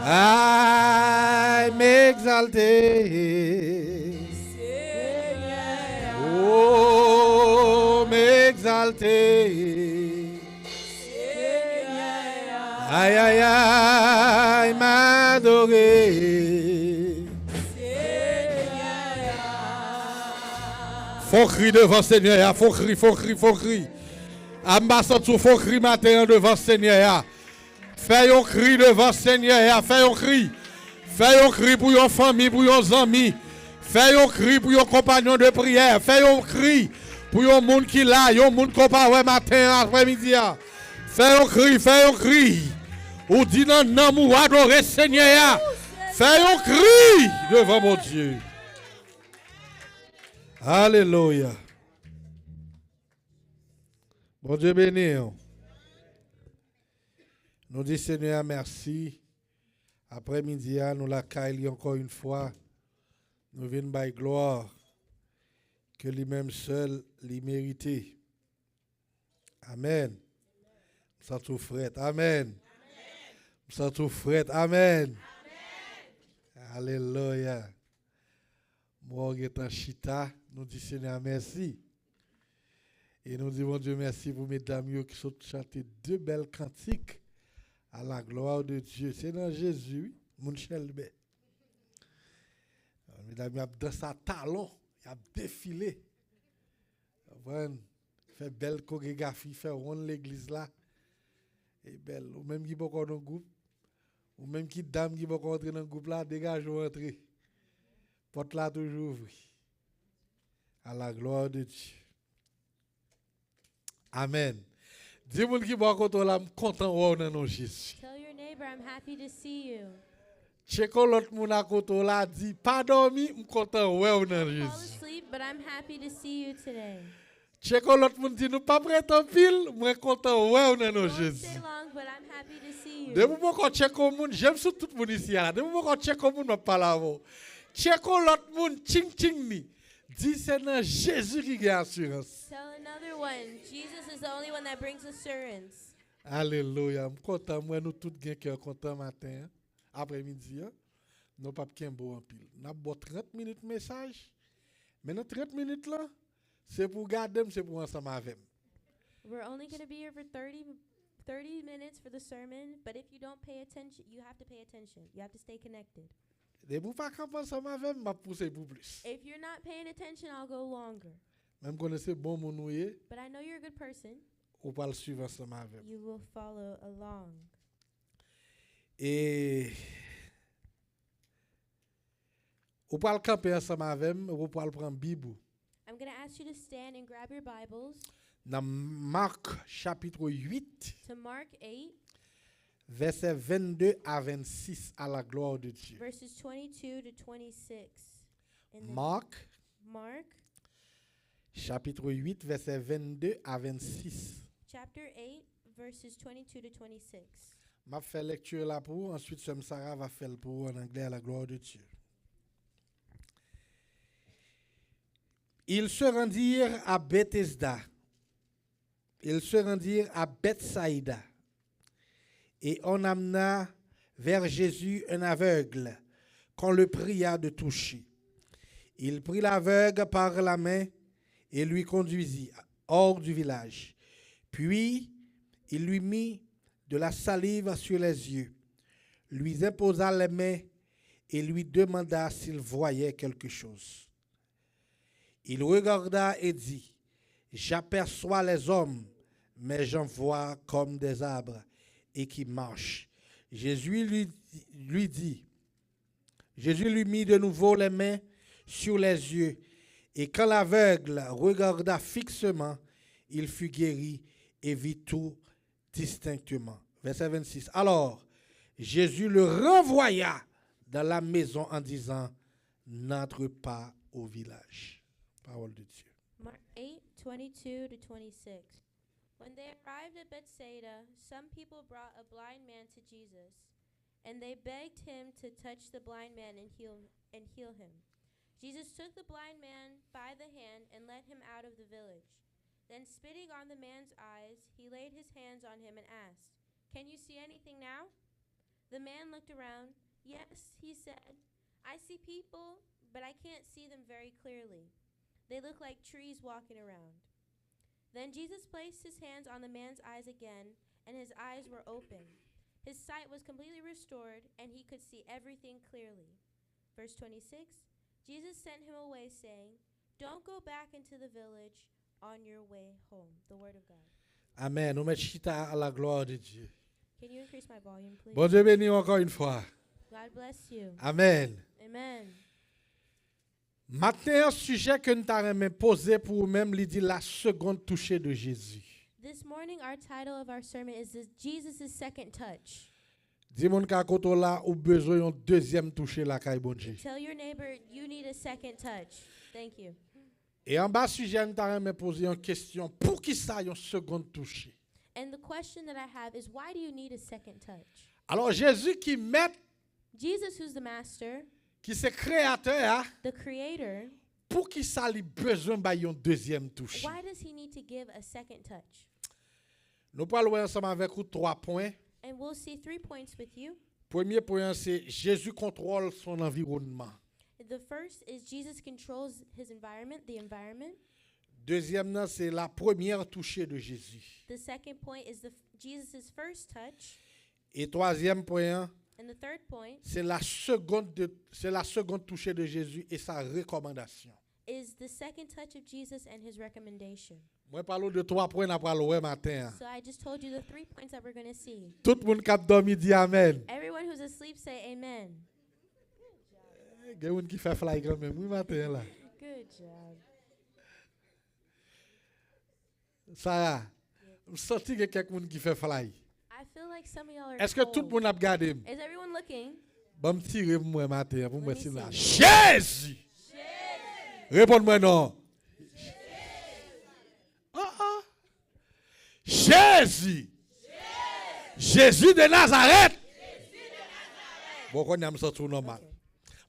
Ay, m egzalte. Oh, m egzalte. Ay, ay, ay, m adore. Fò kri devan Senyè a, fò kri, fò kri, fò kri. A m pa santi w fò kri maten an devan Senyè a. Fè yon kri devan Senyè a, fè yon kri. Fè yon kri pou yon fanmi, pou yon zanmi. Fè yon kri pou yon konpanyon de priyè. Fè yon kri pou yon moun ki la, yon moun ke w pa wè maten an, aprèmidi a. Fè yon kri, fè yon kri. Ou di nan nanm ou, adore Senyè a. Fè yon kri devan Bondye. Alelouya. Bondye beni w. Nou di Senyè a mèsi. Aprèmidi a, nou lakay li ankò yon fwa. Nou vin bay glwa ke li menm sèl li merite. Amèn. M santi w frèt. Amèn. M santi w frèt. Amèn. Alelouya. Mwen gentan chita, nou di Senyè a mèsi. E nou di Bondye mèsi pou medam yo ki sot chante de bèl kantik à la gloire de Dieu. Se nan Jezi, wi, moun Chèlbè. Medam yo ap danse a talon, y ap defile. Konprann? Fè bèl koregrafi, fè wonn legliz la. E bèl. Ou menm ki poko nan gwoup, ou menm ki dam ki poko antre nan gwoup la, degaje w antre. Pòt la toujou ouvri. À la gloire de Dieu. Amèn. Di moun ki bò kote w la, "M kontan wè w nan non Jezi." Tell your neighbor, "I'm happy to see you." Tcheko lòt moun akote w la, di, "Pa dòmi, m kontan wè w nan Jezi." Don't fall asleep, but I'm happy to see you today. Tcheko lòt moun, di, "Nou p ap ret anpil, mwen kontan wè w nan non Jezi." Won't stay long, but I'm happy to see you. Depi w poko tcheko moun, je m sou tout moun isi a la. Depi w poko tcheko moun, m ap pale avè w. Tcheko lòt moun, tching tching ni. Di, "Se nan Jezi ki gen asirans." Tell another one, "Jesus is the only one that brings assurance." Alelouya. M kontan, m wè nou tout gen kè kontan maten an, aprèmidi an. Nou p ap kenbe w anpil. N ap ba w trant minit mesaj. Men nan trant minit lan, se pou w gade m, se pou w ansanm avè m. We're only going to be here for thirty, thirty minutes for the sermon, but if you don't pay attention, you have to pay attention. You have to stay connected. Depi w pa kanpe ansanm avè m, m ap pouse pou plis. If you're not paying attention, I'll go longer. Men m konnen se bon moun ou ye. But I know you're a good person. Ou pral swiv ansanm avè m. You will follow along. E ou pral kanpe ansanm avè m, ou pral pran Bib ou. I'm going to ask you to stand and grab your Bibles. Nan Mak chapit uit, To Mark eight, vèsè vennde a vennsis, à la gloire de Dieu. Verses twenty-two to twenty-six. In the Mak Mark chapit uit, vèsè vennde a vennsis. Chapter eight, verses twenty-two to twenty-six. M ap fè lèkti la pou ou, answit sè m Sara va fè l pou ou an anglè, à la gloire de Dieu. Ils se rendirent à Bethesda. Ils se rendirent à Bethsaïda. Et on amena vers Jésus un aveugle, qu'on le pria de toucher. Il prit l'aveugle par la main et lui conduisit hors du village. Puis, il lui mit de la salive sur les yeux, lui imposa les mains et lui demanda s'il voyait quelque chose. Il regarda et dit, j'aperçois les hommes, mais j'en vois comme des arbres et qui marchent. Jésus lui, lui dit, Jésus lui mit de nouveau les mains sur les yeux, et quand l'aveugle regarda fixement, il fut guéri et vit tout distinctement. Verset vingt-six. Alors, Jésus le renvoya dans la maison en disant, n'entre pas au village. Parole de Dieu. Mark eight twenty-two to twenty-six. When they arrived at Bethsaida, some people brought a blind man to Jesus, and they begged him to touch the blind man and heal, and heal him. Jesus took the blind man by the hand and led him out of the village. Then, spitting on the man's eyes, he laid his hands on him and asked, can you see anything now? The man looked around. Yes, he said, I see people, but I can't see them very clearly. They look like trees walking around. Then Jesus placed his hands on the man's eyes again, and his eyes were opened. His sight was completely restored, and he could see everything clearly. Verse twenty-six. Jesus sent him away, saying, don't go back into the village on your way home. The word of God. Amen. Nou mèt chita à la gloire de Dieu. Can you increase my volume, please? Bondye beni w ankò yon fwa. God bless you. Amen. Amen. Maten an, sijè ke n ta renmen poze pou ou menm, li di la seconde touchée de Jésus. This morning, our title of our sermon is this, Jesus' second touch. Di moun ka kote w la, ou bezwen yon dezyèm touche lakay Bondye. Tell your neighbor you need a second touch. Thank you. E anba sijè, n ta renmen poze yon kesyon, poukisa yon seconde touche? And the question that I have is, why do you need a second touch? Alò, Jezi ki mèt, Jesus, who's the master, ki se kreyatè a, the creator, poukisa li bezwen bay yon dezyèm touche? Why does he need to give a second touch? Nou pral wè ansanm avèk ou twa pwen. And we'll see three points with you. Premye pwen an se Jezi kontwòl son anviwònman. The first is Jesus controls his environment, the environment. Dezyèm nan se la première touchée de Jésus. The second point is the Jesus' first touch. E twazyèm pwen an, And the third point se la seconde de, c'est la seconde touchée de Jésus et sa recommandation. Is the second touch of Jesus and his recommendation. Mwen pale w de twa pwen n ap pral wè maten an. So I just told you the three points that we're going to see. Tout moun k ap dòmi di amèn. Everyone who's asleep say amen. Gen moun ki fè flay kanmenm wi maten an la. Good job. Sara, m santi gen kèk moun ki fè flay. I feel like some of y'all are Èske tout cold. Moun ap gade m? Is everyone looking? Ban m tire pou m wè maten an, pou m wè Let me si m la. see. Jezi! Reponn mwen non. Oh, oh. Jezi! Jezi de Nazarèt! Bon, kounye a m santi w nòmal.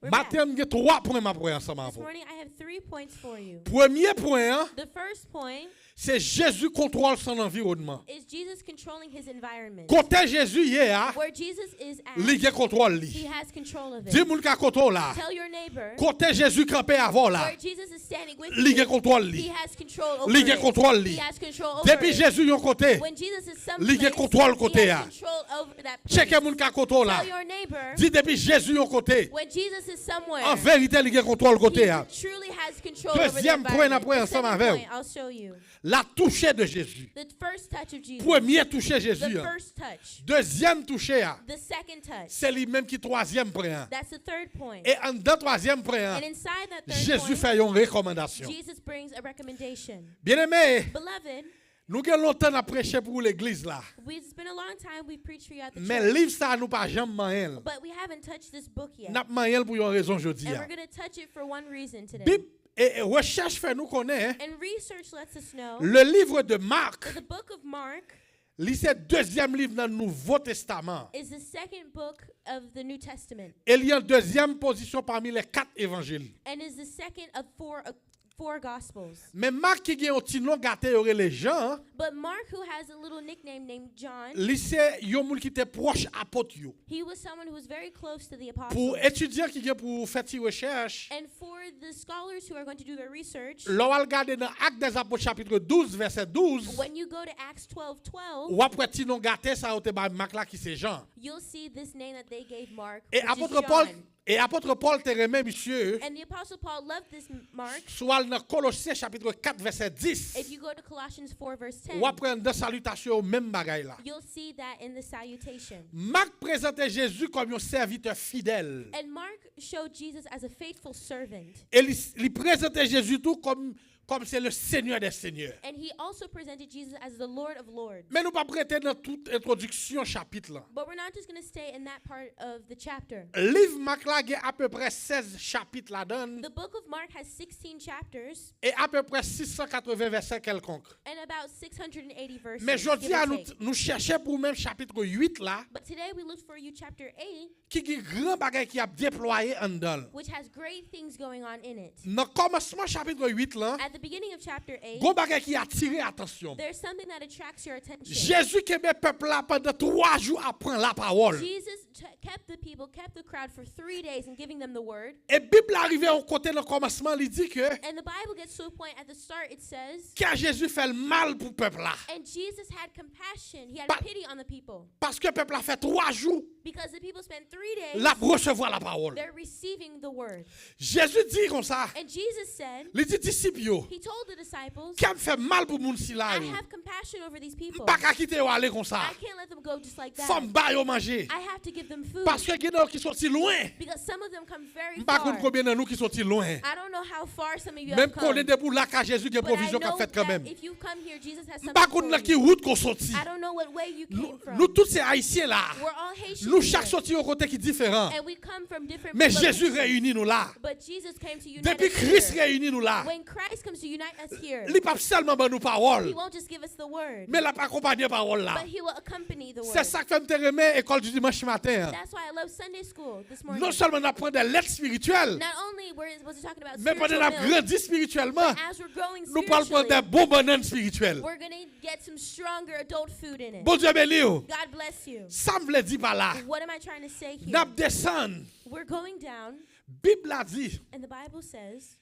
We're back. Maten an, m gen twa pwen m ap wè ansanm This avè w. Morning, I have three points for you. Premye pwen an, The first point se Jezi kontwòl son anviwònman. Is Jesus controlling his environment. Kote Jezi ye a, Where Jesus is at, li gen kontwòl he li. Has control of it. Di moun k a kote w la, Tell your neighbor kote Jezi kanpe avè w la, where Jesus is standing with li you, gen kontwòl he li. Has control over Li gen it. Kontwòl li. He has control over Depi it. Jezi yon kote, When Jesus is li gen someplace, kontwòl he kote has a. Control over that place. Tcheke moun k a kote w la. Tell your neighbor Di depi Jezi yon kote, when Jesus is somewhere, an verite li gen kontwòl kote he a. Truly has control over the Dezyèm pwen n ap environment. wè The ansanm second avè w. Point, I'll show you. La touche de Jezi. The first touch of Jesus. Premye touche The Jezi an. First touch. Dezyèm touche a. The second touch. Se li menm ki twazyèm pwen an. That's the third point. E anndan twazyèm pwen an, And inside that third Jezi point, fè yon rekòmandasyon. Jesus brings a recommendation. Byeneme, Beloved, nou gen lontan n ap preche pou legliz la. we, it's been a long time we preached for you at the Men church, liv sa a nou pa janm manyen l. But we haven't touched this book yet. N ap manyen l pou yon rezon jodi And a. We're going to touch it for one reason today. Bib e, e rechèch fè nou konnen, And research lets us know le livre de Marc, that the book of Mark li se dezyèm liv nan Nouvo Testaman. Is the second book of the New Testament. E li an dezyèm pozisyon pami lè kat evanjil. And is the second of four, uh, four gospels. Men Mak ki gen yon ti non gate yo rele Jan an, But Mark, who has a little nickname named John, li se yon moun ki te pwòch apot yo. He was someone who was very close to the Pou apostles. Etidyan ki gen pou fè ti rechèch, And for the scholars who are going to do the research, Lè w al gade nan Actes des Apôtres chapitre douze, verset douze, when you go to Acts twelve twelve, w ap wè ti non gate sa yo te bay Mak la ki se Jan. You'll see this name that they gave Mark, E which is apôtre Paul, John. E apôtre Paul te renmen misye. And the Apostle Paul loved this m- Mark. Si w al nan Kolosyen chapitre kat, verset dix, If you go to Colossians four, verse ten, w ap wè anndan salitasyon yo menm bagay la. You'll see that in the salutation. Mak prezante Jezi kòm yon sèvitè fidèl. And Mark showed Jesus as a faithful servant. E li, li prezante Jezi tou kòm, kòm se le Seigneur des Seigneurs. And he also presented Jesus as the Lord of Lords. Men nou p ap rete nan tout entwodiksyon chapit la. But we're not just going to stay in that part of the chapter. Liv Mak la gen apeprè sèz chapit ladan l The book of Mark has sixteen chapters e apeprè sis san katreven vèsè kèlkonk. And about six hundred eighty verses. Men jodi give a or nou, take. Nou chèche pou menm chapit uit la, But today we looked for you chapter eight, ki gen gran bagay ki ap deplwaye anndan l. Which has great things going on in it. Nan kòmansman chapit uit lan, At the beginning of chapter eight, gon bagay ki atire atansyon m. There's something that attracts your attention. Jezi kenbe pèp la pandan twa jou ap pran lapawòl. Jesus t- kept the people, kept the crowd for three days and giving them the word. E Bib la rive yon kote nan kòmansman, li di ke And the Bible gets to a point at the start, it says, kè Jezi fè l mal pou pèp la. And Jesus had compassion. He had Pa- pity on the people. Paske pèp la fè twa jou, Because the people spent three days, l ap resevwa lapawòl. They're receiving the word. Jezi di konsa, And Jesus said, li di disip yo, He told the disciples, kè m fè mal pou moun sila I yo. have compassion over these M people. Pa ka kite yo ale konsa. I can't let them go just like that. Fò m ba yo manje. I have to give them food. Paske gen nan yo ki soti lwen. Because some of them come very M pa konn far. Konbyen nan nou ki soti lwen. I don't know how far some of you Men have m konnen come. Depi w lakay Jezi gen But I pwovizyon k ap know fèt that kanmenm. If you come here, Jesus has M pa something konn for nan ki you. Wout ke w soti. I don't know what way you came Nou, from. Nou tout se Ayisyen la. We're all Haitians Nou chak here. Soti yon kote ki diferan. And we come from different Men Jezi locations. Reyini nou la. But Jesus came to unite Depi us Kris here. Reyini nou la, When Christ comes to unite us here, li p ap sèlman ban nou pawòl, He won't just give us the word, men l ap akonpanye pawòl la. But He will accompany the word. Se sa k fè m te renmen Ekòl di Dimanch maten an. That's why I love Sunday school this morning. Non sèlman n ap pran de lèt espirityèl, Not only we're supposed to talk about men pandan spiritual n ap milk, grandi espirityèlman, but as we're growing Nou pral pran de spiritually, bon bannann espirityèl. We're going to get some stronger adult food in it. Bondye beni w. God bless you. Sa m vle di pa la, What am I trying to say here? N ap desann. We're going down, Bib la di, and the Bible says,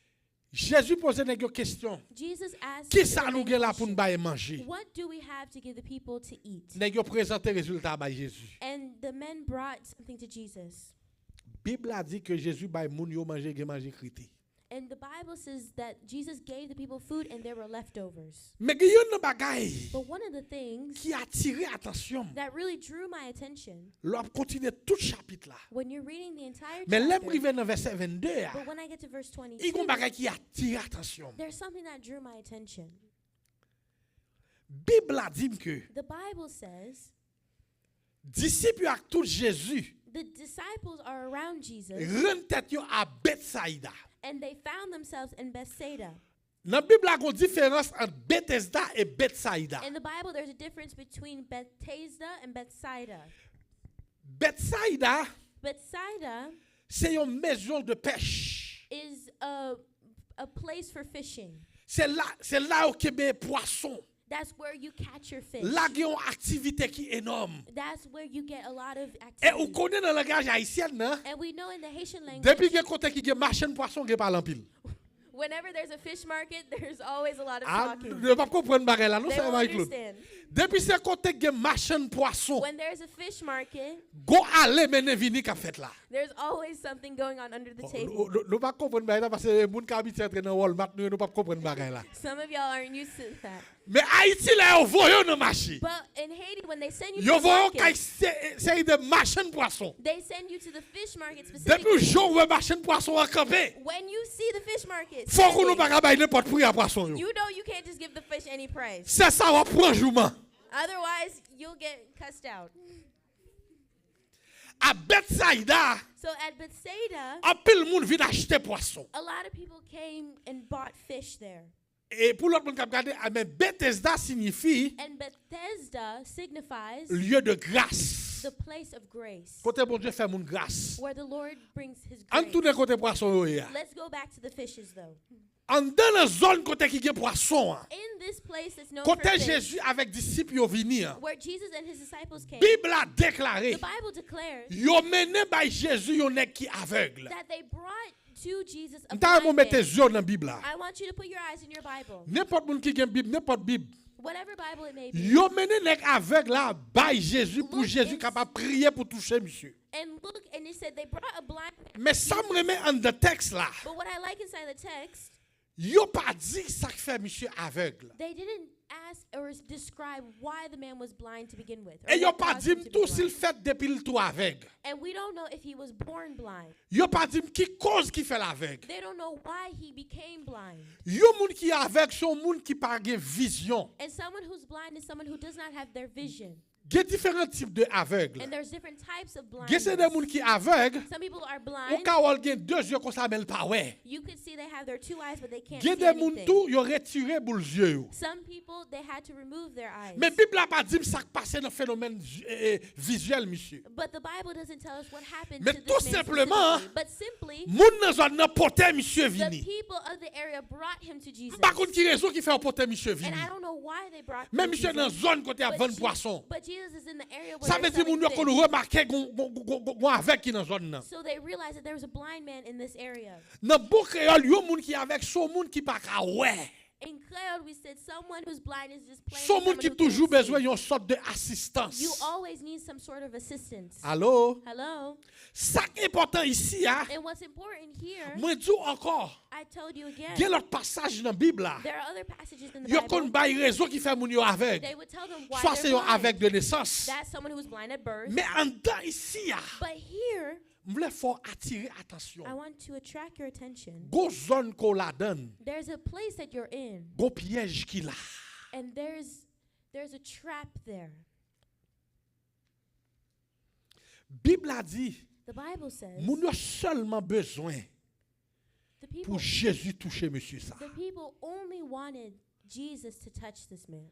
Jezi poze nèg yo kesyon. Jesus asked Kisa the nou men gen la pou n question, ba yo manje? What do we have to give the people to eat? Nèg yo prezante rezilta bay Jezi. And the men brought something to Jesus. Bib la di ke Jezi bay moun yo manje, gen manje k rete. And the Bible says that Jesus gave the people food and there were leftovers. Men gen youn nan bagay But one of the things ki atire atansyon m that really drew my attention lè w ap kontinye tout chapit la. When you're reading the entire Men lè m chapter, rive nan vèsè vennde a, But when I get to verse i gon twenty-two, bagay ki atire atansyon m. There's something that drew my attention. Bib la di m ke The Bible says disip yo ak tout Jezi the disciples are around Jesus rann tèt yo a Betsayda. And they found themselves in Bethsaida. Nan Bib la, gon diferans ant Betesda e Betsayda. In the Bible, there's a difference between Bethesda and Bethsaida. Betsayda Bethsaida se yon maison de pêche. Is a, a place for fishing. Se la, se la yo kenbe pwason. That's where you catch your fish. La gen yon aktivite ki enòm. That's where you get a lot of E ou activity. Konnen nan langaj ayisyen nan, And we know in the Haitian language, depi gen kote ki gen machann pwason, gen pale anpil. Whenever there's a fish market, there's always a lot of Ah, talking. Yo p ap konprann bagay la, non, They sè don't Marie Claude. Understand. Depi se kote k gen machann pwason, When there's a fish market, gon ale mennen vini k ap fèt la. There's always something going on under the Oh, table. Nou nou- nou p ap konprann bagay la, paske moun k abitye antre nan Walmart, nou, nou p ap konprann bagay la. Some of y'all aren't used to that. Men Ayiti, lè yo voye w nan mache, But in Haiti, when they send you yo to the voye w market, kay se- seri de machann pwason. They send you to the fish market Depi w specifically. Jou wè machann pwason an kanpe, When you see the fish market, fòk ou nou standing, pa ka bay nenpòt pri a pwason yo. You know you can't just give the fish any price. Se sa, w ap pran jouman. Otherwise, you'll get cussed out. A Betsayda, So at Bethsaida, anpil moun vin achte pwason. A lot of people came and bought fish there. E pou lòt moun k ap gade, a, men Betesda siyifi And Bethesda signifies lieu de grâce. The place of grace, Kote Bondye fè moun gras. Where the Lord brings his Ann grace. Tounen kote pwason yo ye a. Let's go back to the fishes, though. Anndan nan zòn kote ki gen pwason an, In this place that's known for kote fish, Jezi avèk disip yo vini an, where Jesus and his disciples came, Bib la deklare, The Bible declares yo mennen bay Jezi yon nèg ki avèg. That they brought to Jesus, a blind man. M ta renmen w mete zye w nan Bib la. I want you to put your eyes in your Bible. Nenpòt moun ki gen Bib, nenpòt Bib. Whatever Bible it may be. Yo mennen nèg avèg la bay Jezi pou Jezi kapab priye pou touche misye. And look, and it said they brought a blind man. Men sa m renmen anndan tèks la, but what I like inside the text, yo pa di sa k fè misye avèg. They didn't ask or s- describe why the man was blind to begin with, or what caused him to be blind. E yo pa di m tou si l fèt depi l tou avèg. And we don't know if he was born blind. Yo pa di m ki koz ki fè l avèg. They don't know why he became blind. Yon moun ki avèg se yon moun ki pa gen vizyon. And someone who's blind is someone who does not have their vision. Gen diferan tip de avèg. And there's different types of blindness. Gen se de moun ki avèg, some people are blind. Ou ka wè l gen de zye konsa men l pa wè. You could see they have their two eyes, but they can't see anything. Gen de moun tou, yo retire boul zye yo. Some people, they had to remove their eyes. Men Bib la pa di m sa k pase nan fenomèn, eh, eh, vizyèl misye. But the Bible doesn't tell us what happened to this man specifically. Men tou senpleman, but simply, moun nan zòn nan pote misye vini. The people of the area brought him to Jesus. M pa konn ki rezon ki fè yo pote misye vini. And I don't know why they brought him to Jesus. Men misye nan zòn kote y ap vann pwason. But Je-, but Jesus is in the area where they're selling fish. Sa vle di moun yo konn remake gon, gon, gon, gon, gon avèg ki nan zòn nan. So they realized that there was a blind man in this area. Nan bon kreyòl, yon moun ki avèg se yon moun ki pa ka wè. In Creole, we said someone who's blind is just plain someone who can't see. Se yon moun ki toujou bezwen yon sòt de asistans. You always need some sort of assistance. Alo? Hello? Sa k enpòtan isi a, and what's important here, mwen di w ankò, I told you again, gen lòt pasaj nan Bib la, there are other passages in the Bible, yo konn bay rezon ki fè moun yo avèg. They would tell them why they're blind. Swa se yon avèg de nesans. That's someone who was blind at birth. Men anndan isi a, but here, m vle fè w atire atansyon. I want to attract your attention. Gon zòn ke w ladan l. There's a place that you're in. Gon pyèj ki la. And there's, there's a trap there. Bib la di, the Bible says, moun yo sèlman bezwen the people, pou Jezi touche mesye sa. The people only wanted Jesus to touch this man.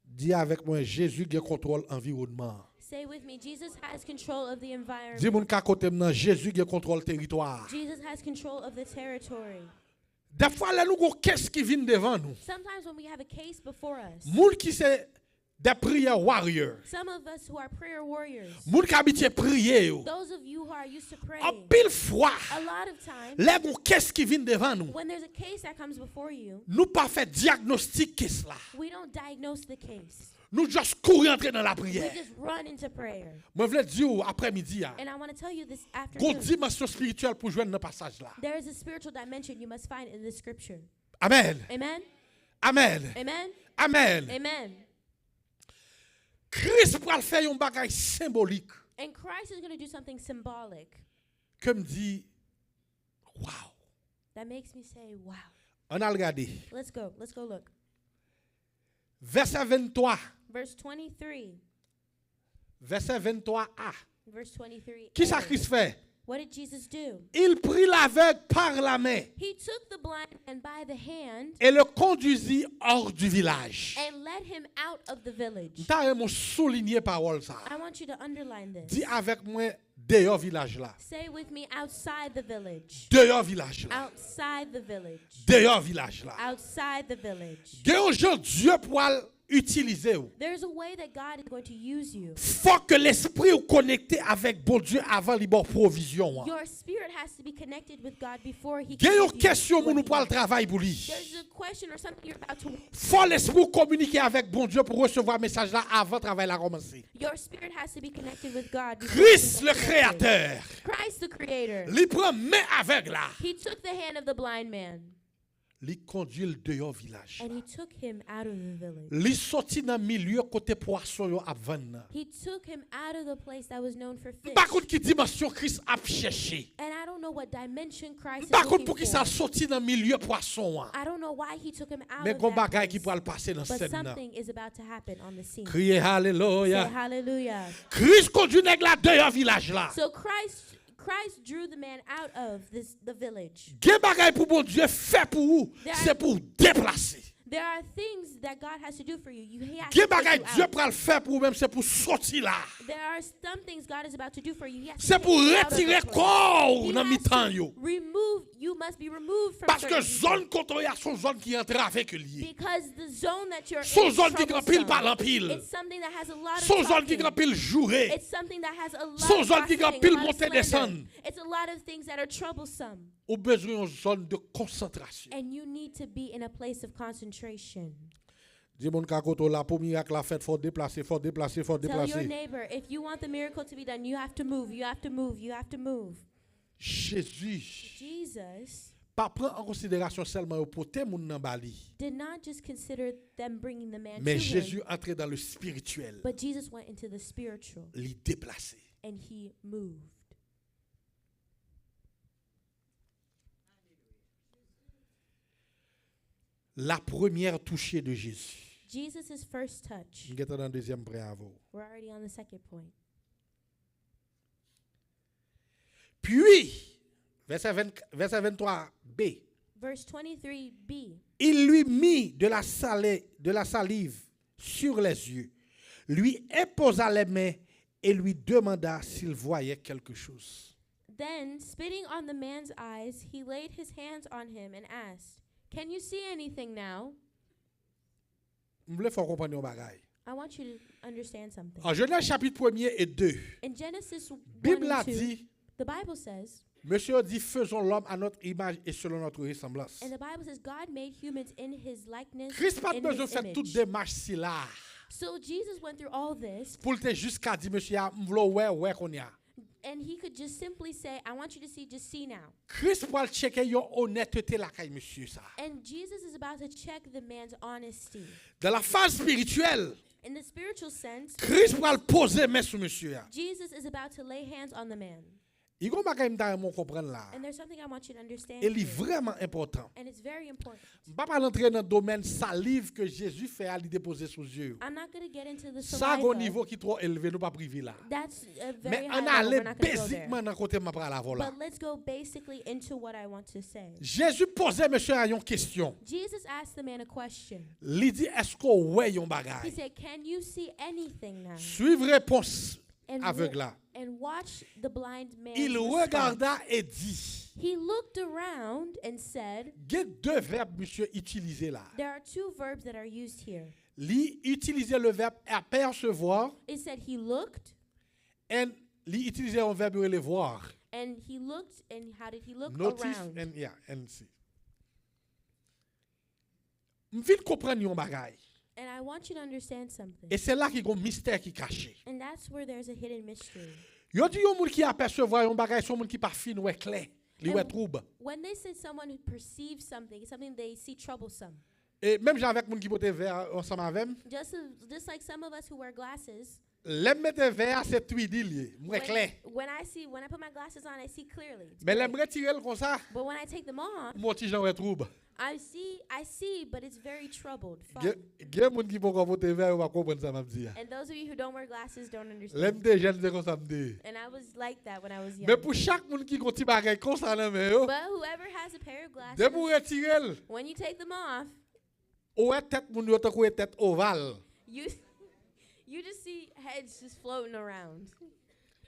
Di avèk mwen, Jezi gen kontwòl anviwònman an. Say with me, Jesus has control of the environment. Di moun k akote m nan, Jezi gen kontwòl teritwa a. Jesus has control of the territory. Dèfwa lè nou gon case ki vin devan nou, sometimes when we have a case before us, moun ki se de priyè warrior, some of us who are prayer warriors, moun k abitye priye yo, those of you who are used to praying, anpil fwa, a lot of times, lè gon case ki vin devan nou, when there's a case that comes before you, nou pa fè dyagnostik case la. We don't diagnose the case. Nou just kouri antre nan lapriyè. We just run into prayer. Mwen vle di w aprèmidi a, and I wanna tell you this afternoon, gon dimansyon espirityèl pou jwenn nan pasaj la. There is a spiritual dimension you must find in this scripture. Amèn. Amen. Amèn. Amen. Amèn. Amen. Kris pral fè yon bagay senbolik. And Christ is gonna do something symbolic. Ke m di, wow. That makes me say, wow. Ann al gade. Let's go. Let's go look. Vèsè venntwa. Verse twenty-three. Vèsè venntwa a. Verse twenty-three A. Kisa Kris fè? What did Jesus do? Il prit l'aveugle par la main. He took the blind man by the hand et le conduisit hors du village. And led him out of the village. M ta renmen w soulinye pawòl sa a. I want you to underline this. Di avèk mwen, deyò vilaj la. Say with me, outside the village. Deyò vilaj la. Outside the village. Deyò vilaj la. Outside the village. Gen yon jan Dye pral itilize w. There's a way that God is going to use you. Fòk ke lespri w konekte avèk Bondye avan li ba w pwovizyon an. Your spirit has to be connected with God before he can give you what you need. Gen yon kesyon moun ou pral travay pou li. There's a question or something you're about to work on. Fò lespri w kominike avèk Bondye pou resevwa mesaj la avan travay la kòmanse. Your spirit has to be connected with God before you can connect. Kris, le Créateur, Christ, the Creator, li pran men avèg la. He took the hand of the blind man. Li kondui l deyò vilaj la. And he took him out of the village. Li soti nan milye kote pwason yo ap vann nan. He took him out of the place that was known for fish. M pa konn ki dimansyon Kris ap chèche. And I don't know what dimension Christ is looking for. M pa konn poukisa l soti nan milye pwason an. I don't know why he took him out of that place. Men gon bagay ki pral pase nan sèn nan. But something is about to happen on the scene. Kriye alelouya. Say hallelujah. Kris kondui nèg la deyò vilaj la. So Christ Christ drew the man out of this, the village. Gen bagay pou Bondye fè pou ou, se pou w deplase. There are things that God has to do for you. You, he has to take you out. Gen bagay Dye pral fè pou ou menm, se pou w soti la. There are some things God is about to do for you. He has to take you out of the place. Se pou w retire kò w nan mitan yo. He has to remove you must be removed from Paske certain people. Zòn kote w ye a se yon zòn ki antrave ke l ye. Because the zone that you're Se yon in zòn ki gen troubles anpil some. Pale anpil. It's something that has a lot of Se yon zòn ki gen talking. Anpil joure. It's something that has a lot Se yon of zòn ki gen gossiping, a anpil lot of monte slander. Desann. It's a lot of things that are troublesome. Ou bezwen yon zòn de konsantrasyon. And you need to be in a place of concentration. Di moun ka kote w la, pou mirak la fèt, fò w deplase, fò w deplase, fò w Tell your deplase. Neighbor, if you want the miracle to be done, you have to move, you have to move, you have to move. Jezi Jesus pa pran an konsiderasyon sèlman yo pote moun nan ba li. Did not just consider them bringing the man Men to Jezi him, antre dan le spirityèl. But Jesus went into the spiritual. Li deplase. And he moved. La première touchée de Jésus. Jesus' first touch. M gentan nan dezyèm pwen avè w. We're already on the second point. Puis, verset vingt, verset vingt-trois B. Verse twenty-three B. Il lui mit de la sali- de la salive sur les yeux, lui imposa les mains et lui demanda s'il voyait quelque chose. Then, spitting on the man's eyes, he laid his hands on him and asked, "Can you see anything now?" M vle fè w konprann yon bagay. I want you to understand something. An Jenèz chapit premye e de, In Genesis Bib la one and two, di, the Bible says, mesye yo di, faisons l'homme à notre image et selon notre ressemblance. And the Bible says God made humans in his likeness, Kris pa t in bezwen his fè tout image. Demach sila a So Jesus went through all this, pou l te jis ka di mesye a, m vle w wè, wè kounye a. And he could just simply say, "I want you to see, just see now." Kris pral tcheke yon onètete lakay mesye sa. And Jesus is about to check the man's honesty. Dans la phase spirituelle, In the spiritual sense, Kris pral poze men sou mesye a. Jesus is about to lay hands on the man. I gon bagay m ta renmen w konprann la. And there's something I want you to understand E li here. Vrèman enpòtan. And it's very important. M p ap al antre nan domèn saliv ke Jezi fè a, li depoze sou zye yo. I'm not gonna get into the Sa gon saliva. Nivo ki twò elve, nou p ap rive la. That's a very Men high ann level. Ale We're not gonna go there. Bezikman nan kote m ap pral avè w la. But let's go basically into what I want to say. Jezi poze mesye a yon kesyon. Jesus asked the man a question. Li di, èske w wè yon bagay? He said, "Can you see anything now?" Swiv repons And avèg wa- la. And watch the blind man's Il response. Regarda et dit, He looked around and said, gen de vèb misye itilize la. There are two verbs that are used here. Li itilize le vèb apercevoir. It said he looked. And li itilize yon vèb yo rele voir. And he looked, and how did he look? Notice around. And, yeah, and see. M vin konprann yon bagay. And I want you to understand something. E se la ki gon mistè ki kache. And that's where there's a hidden mystery. Yo di yon moun ki apèsevwa yon bagay, se yon moun ki pa fin wè klè. Li wè And twoub. When they say someone who perceives something, it's something they see troublesome. E menm jan avèk moun ki pote vè ansanm avè m. Just, just like some of us who wear glasses, Lè m mete vè a, se twidi l ye. M wè klè. When, when I see, when I put my glasses on, I see clearly. It's Men lè m clear. Retire l konsa, But when I take them off, m wè yon ti jan wè twoub. I see, I see, but it's very troubled, fog. Gen, gen moun ki poko pote vè, yo pa konprann sa m ap di a. And those of you who don't wear glasses don't Lè m understand. Te jèn, se konsa m te ye. And I was like that when I was young. Men pou chak moun ki gon ti bagay konsa nan men yo, But whoever has a pair of glasses, depi w retire l, when you take them off, ou wè tèt moun yo tankou e tèt oval. You, you just see heads just floating around.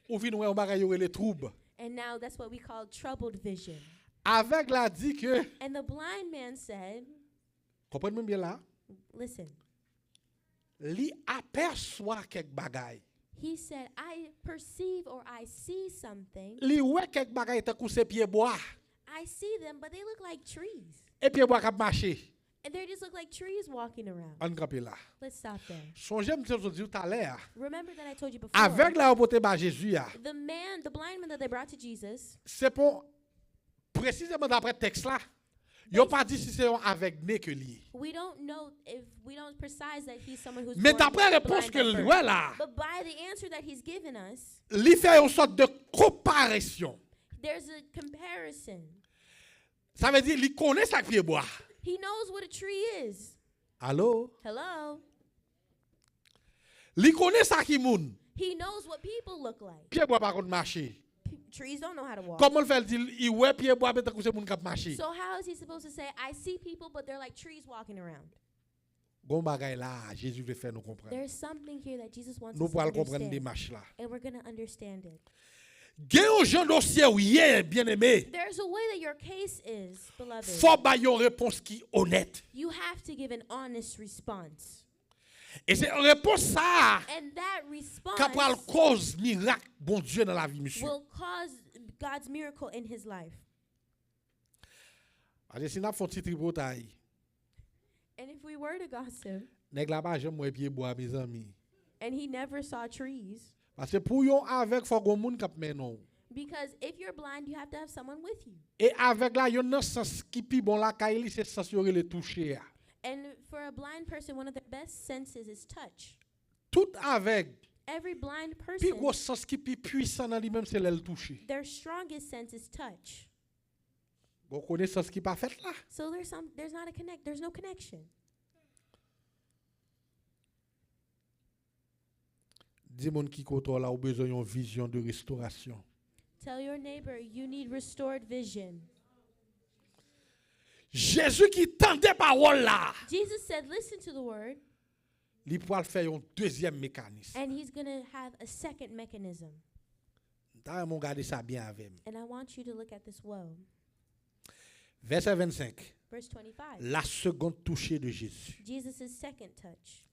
Ou vin wè yon bagay yo rele twoub. And now that's what we call troubled vision. Avèg la di ke And the blind man said, Konprann mwen byen la. Listen. Li apèswa kèk bagay. He said, "I perceive or I see something." Li wè kèk bagay tankou se pye bwa. I see them, but they look like trees. E pye bwa k ap mache. And they just look like trees walking around. Ann kanpe la. Let's stop there. Sonje m te di w talè a. Remember that I told you before. Avèg la yo pote ba Jezi a. The man, the blind man that they brought to Jesus. Se pou, presizeman daprè tèks la, yo pa di si se yon avèg ne ke li ye. We don't know if, we don't precise that he's someone who's Men born daprè blind repons ke at l birth. Wè la, But by the answer that he's given us, li fè yon sòt de konparasyon. There's a comparison. Sa vle di, li konnen sa k pye bwa. He knows what a tree is. Alo? Hello? Li konnen sa ki moun. He knows what people look like. Pye bwa pa konn mache. P- trees don't know how to walk. Kòman l fè l di l, li wè pye bwa, men tankou se moun k ap mache? So how is he supposed to say, "I see people, but they're like trees walking around"? Gon bagay la, Jezi vle fè nou konprann. There's something here that Jesus wants Nou us to pral konprann understand. Demach la. And we're gonna understand it. Gen yon jan dosye w ye, byeneme. There's There's a way that your case is, beloved. Fò w bay yon repons ki onèt. You have to give an honest response. E se repons sa a And that k response ap pral koz mirak Bondye nan lavi misye. Will cause God's miracle in his life. Paske si n ap fè yon ti tripotay, And if we were to gossip, nèg la pa janm wè pye bwa, mezanmi. And he never saw trees, Paske pou yon avèg, fò gon moun k ap mennen w. Because if you're blind, you have to have someone with you. E avèg la, youn nan sans ki pi bon lakay li, se sans yo rele touche a. And for a blind person, one of the best senses is touch. Tout avèg, Every blind pi gwo person, sans ki pi pwisan nan li menm, se lè l touche. Their strongest sense is touch. Gon konesans ki pa fèt la. So there's some there's not a connect there's no connection. Di moun ki kote w la, ou bezwen yon vizyon de restorasyon. Tell your neighbor you need restored vision. Jezi ki tande pawòl la, Jesus said, "Listen to the word," li pral fè yon dezyèm mekanis. And he's going to have a second mechanism. M ta renmen w gade sa byen avè m. And I want you to look at this well. Vèsè vennsenk. Verse twenty-five. La seconde touchée de Jésus. Jesus' second touch.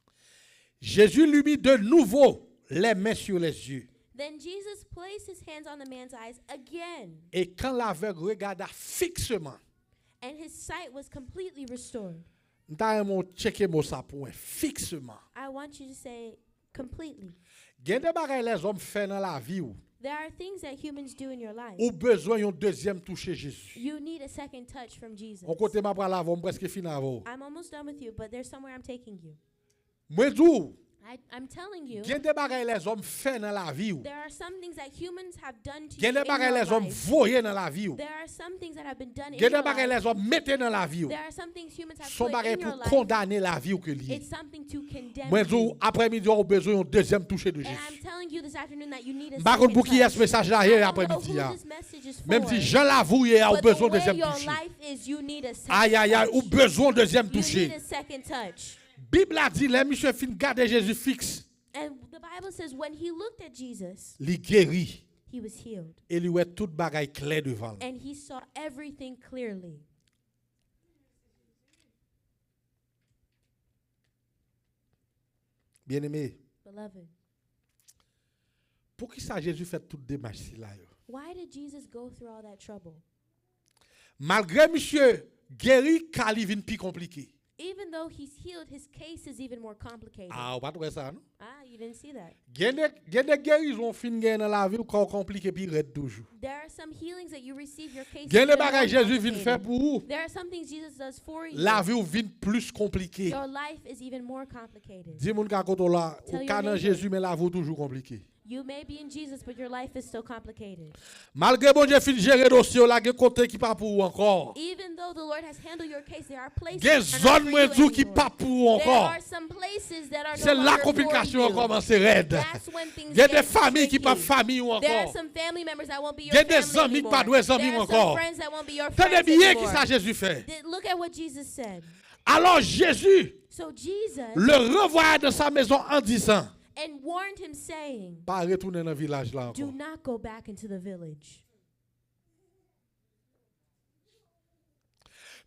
Jésus lui mit de nouveau les mains sur les yeux. Then Jesus placed his hands on the man's eyes again, Et quand l'aveugle regarda fixement, and his sight was completely restored. M ta renmen w tcheke mo sa pou mwen, fixement. I want you to say completely. Gen de bagay lèzòm fè nan lavi w, There are things that humans do in your life. Ou bezwen yon dezyèm touche Jezi. You need a second touch from Jesus. On kote m ap pral avè w, m prèske fin avè w. I'm almost done with you, but there's somewhere I'm taking you. Mwen di w, I, I'm telling you, gen de bagay lèzòm fè nan lavi w. There are some things that humans have done to Gen you de bagay in your lèzòm life. Voye nan lavi w. There are some things that have been done in Gen de your bagay life. Lèzòm mete nan lavi w. There are some things humans have Se yon put bagay in your pou life. Kondane lavi w ke li ye. It's something to condemn Mwen di w, you. Aprèmidi a, ou bezwen yon dezyèm touche de And I'm Jezi. telling you this afternoon that you need a M pa konn second pou kiyès touch. Mesaj la I ye don't know aprèmidi who a. This message is Men m di, for. Jan lavi w ye a, ou But the bezwen yon way dezyèm your touche. Life is, you need a second Ayayay, ou touch. Bezwen yon dezyèm You touche. Need a second touch. Bib la di, lè misye fin gade Jezi fiks, And the Bible says when he looked at Jesus, Li geri. He was healed. E li wè tout bagay klè devan l. And he saw everything clearly. Byeneme, Beloved, poukisa Jezi fè tout demach sila yo? Why did Jesus go through all that trouble? Malgre misye geri, ka li vin pi konplike. Even though he's healed, his case is even more complicated. Ah, ou pa t wè sa, non? Ah, you didn't see that. Gen de, gen de gerizon w fin gen nan lavi w, ka w konplike pi rèd toujou. There are some healings that you receive, your case Gen is de even bagay more Jezi vin fè complicated. Pou ou. There are some things Jesus does for you. Lavi w vin plis konplike. Your life is even more complicated. Di moun ka kote w la, Tell ou your ka nan neighbor. Jezi, men lavi w toujou konplike. You may be in Jesus, but your life is still complicated. Malgre Bondye fin jere dosye w la, gen kote ki pa pou ou ankò. Even though the Lord has handled your case, there are places Gen that are not zòn for mwen you di w ki anymore. pa pou ou There ankò. Are some places that are Se no la longer for konplikasyon yo you. Kòmanse rèd. That's when things Gen de get fanmi ki pa tricky. Fanmi w There are ankò. Some family members that won't be your Gen de family zanmi ki pa anymore. Dwe zanmi There w are ankò. Some friends that won't be your Tande friends byen anymore. Kisa Jezi fè. Th- Look at what Jesus said. Alors Jésus So Jesus le renvoya dans sa maison en disant, And warned him, saying, Pa retounen nan vilaj la Do ankò. Not go back into the village.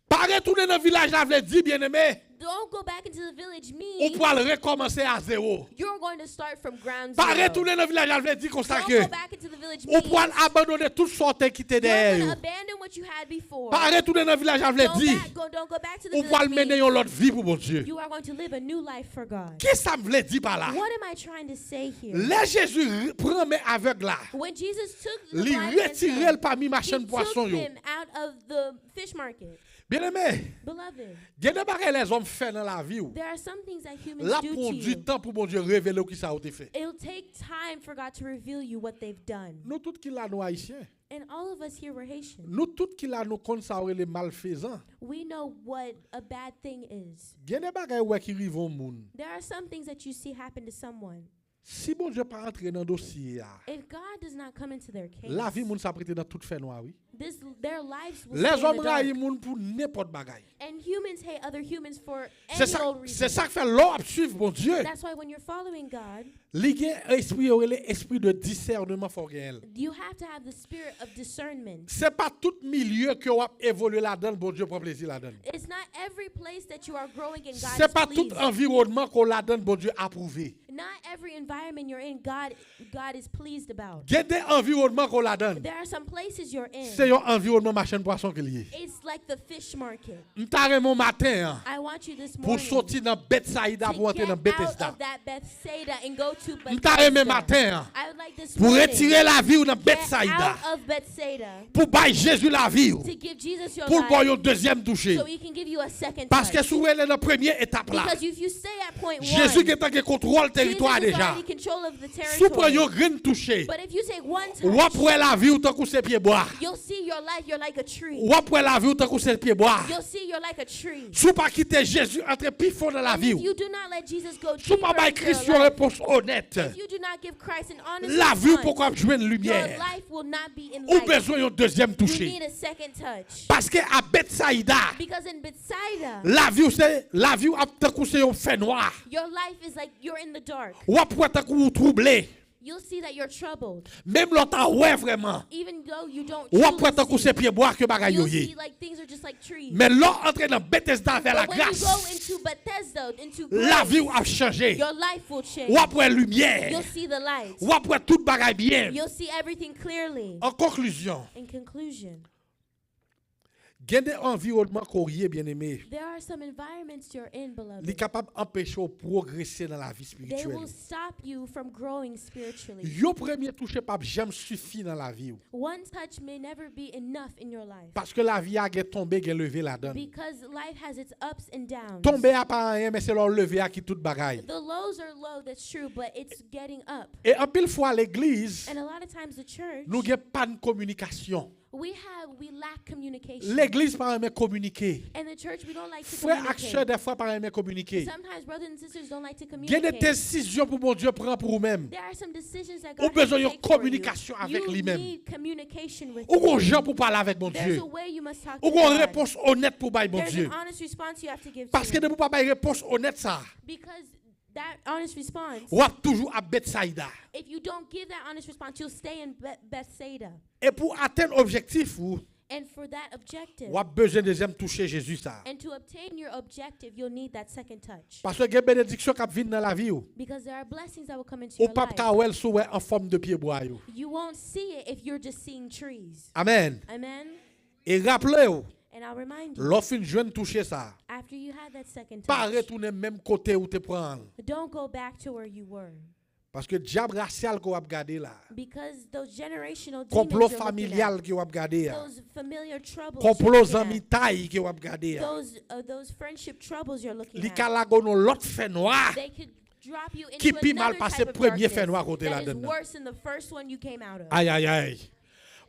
Pa retounen nan vilaj la vle di, byeneme, Don't go back into the village ou means pral rekòmanse a zewo. You're going to start from ground Pa zero. Retounen nan vilaj la vle di konsa Don't ke Go back into the village Ou pral means abandone tout sa w te kite You're dèyè going yo. To abandon what you had before. Pa retounen nan vilaj la vle Don't di back, go, don't go back to the ou pral village mennen means yon lòt vi pou Bondye. You are going to live a new life for God. Kisa m vle di pa la? What am I trying to say here? Lè Jezi re- pran men avèg la, When Jesus took the Li blind man's retire hand, l pami he machann took pwason yo. Him out of the fish market. Byeneme, Beloved, Gen de bagay lèzòm fè nan lavi w. There are some things that humans L ap do pran to di you. Tan pou Bondye revele w kisa yo te fè. It'll take time for God to reveal you what they've done. Nou tout ki la nou Ayisyen. And all of us here were Haitian. Nou tout ki la nou konn sa yo rele malfezan. We know what a bad thing is. Gen de bagay ou wè ki rive yon moun. There are some things that you see happen to someone. Si Bondye pa antre nan dosye a, If God does not come into their case, lavi moun sa ap rete nan tout fènwa wi. This, their lives will stay in Lèzòm the rayi dark. Moun pou nenpòt bagay. And humans hate other humans for Se any sa, old se reason. Sa k fè lè w ap swiv Bondye, That's why when you're following God, Li gen espri yo rele espri de disèneman, fò w genyen l. You have to have the spirit of discernment. Se pa tout milye ke w ap evolye ladan l, Bondye pran plezi ladan l. It's not every place that you are growing in God Se is pa tout pleased. Anviwònman ke w ladan l, Bondye apwouve. Not every environment you're in, God God is pleased about. Gen de anviwònman ke w ladan l. There are some places you're in. Se yon anviwònman machann pwason ke l ye. It's like the fish market. M ta renmen w maten an I want you this pou w morning soti nan Bethsaida to pou w antre get nan out Betesda. Of that Bethsaida and go to M ta renmen Bethesda. Maten an I would like this pou w morning retire lavi w nan get Bethsaida. Out of Bethsaida Pou w bay Jezi lavi w. To give Jesus your Pou l ba w life yon dezyèm touche. So he can give you a second Paske touch. Si w rele nan premye etap la, Because if you stay at point Jezi one, gentan gen kontwòl teritwa a Jesus is deja. Already control of the Si w pran territory. Yon grenn touche, But if you take one w ap touch, wè lavi w tankou se pyebwa. You'll see your life, you're like a tree. W ap wè lavi w tankou se pyebwa. You'll see you're like a tree. Si w pa kite Jezi antre pi fon nan And lavi if w, you do not let Jesus go si w pa deeper bay into Kris your yon life, repons onèt, if you do not give Christ an honest lavi w response, poko ap jwenn limyè. Your life will not be Ou enlightened. Bezwen yon dezyèm You touche. Need a second touch. Paske a Bethsaida, Because in Bethsaida, lavi w se lavi w ap tankou se yon fènwa. Your life is like you're in the dark. W ap wè tankou w twouble. You'll see that you're troubled. Menm lè w ta wè vrèman, Even though you don't w ap wè truly tankou see, se pyebwa ke bagay yo you'll ye. See like things are just like trees. Men lè w antre nan Betesda avè But when you go lagras, into Bethesda, into lavi w grace, ap chanje. Your life will change. W ap wè limyè. You'll see the light. W ap wè tout bagay byen. You'll see everything clearly. An konklizyon, In conclusion, gen de anviwònman ke w ye, byeneme, there are some environments you're in, beloved. Li kapab anpeche w pwogrese nan lavi They will espirityèl. Stop you from growing spiritually. Yon premye touche p ap janm sifi nan lavi w. One touch may never be enough in your life. Paske lavi a gen tonbe, gen leve ladan l. Because life has its ups and downs. Tonbe a pa anyen, men se lè w leve a ki tout bagay. The lows are low, that's true, but it's getting up. E anpil fwa legliz, And a lot of times the church, nou gen pàn kominikasyon. We have, we lack communication. Legliz pa renmen kominike. And the church, we don't like to Frè ak sè communicate. Dèfwa pa renmen kominike. Sometimes brothers and sisters don't like to Gen de communicate. Desizyon pou Bondye pran pou ou menm. There are some decisions that Ou God has bezwen to yon take for you. Kominikasyon avèk You li menm. Need communication with Ou gon him. Jan pou pale avèk Bondye. There's a way you must talk Ou to gon God. Repons onèt pou bay There's Bondye. An honest response you have to give to Paske him. Depi w pa bay repons onèt sa, Because that honest response, w ap toujou ap Bethsaida. If you don't give that honest response, you'll stay in Be- Bethsaida. E pou atenn objektif ou, And for that objective, w ap bezwen dezyèm touche Jezi sa. And to obtain your objective, you'll need that second touch. Paske gen benediksyon k ap vin nan lavi w. Because there are blessings that will come into Ou your p ap life. Ka wè l si w wè an fòm de pyebwa yo. You won't see it if you're just seeing trees. Amèn. Amen. E raple w, And I'll remind you, lè w fin jwenn touche sa, after you had that second pa touch, retounen menm kote ou te pran l. Don't go back to where you were. Paske dyab rasyal ke w ap gade la, Because those generational konplo demons you're looking familyal at, ke w ap gade a, those familiar troubles konplo you're looking at, zanmitay ke w ap gade a, those, uh, those friendship troubles you're looking li at, ka lage w nan lòt fènwa they could drop you ki into pi mal another pase type of premye fènwa darkness ke w te that is ladan nan. Worse than the first one you came out of. Ayayay.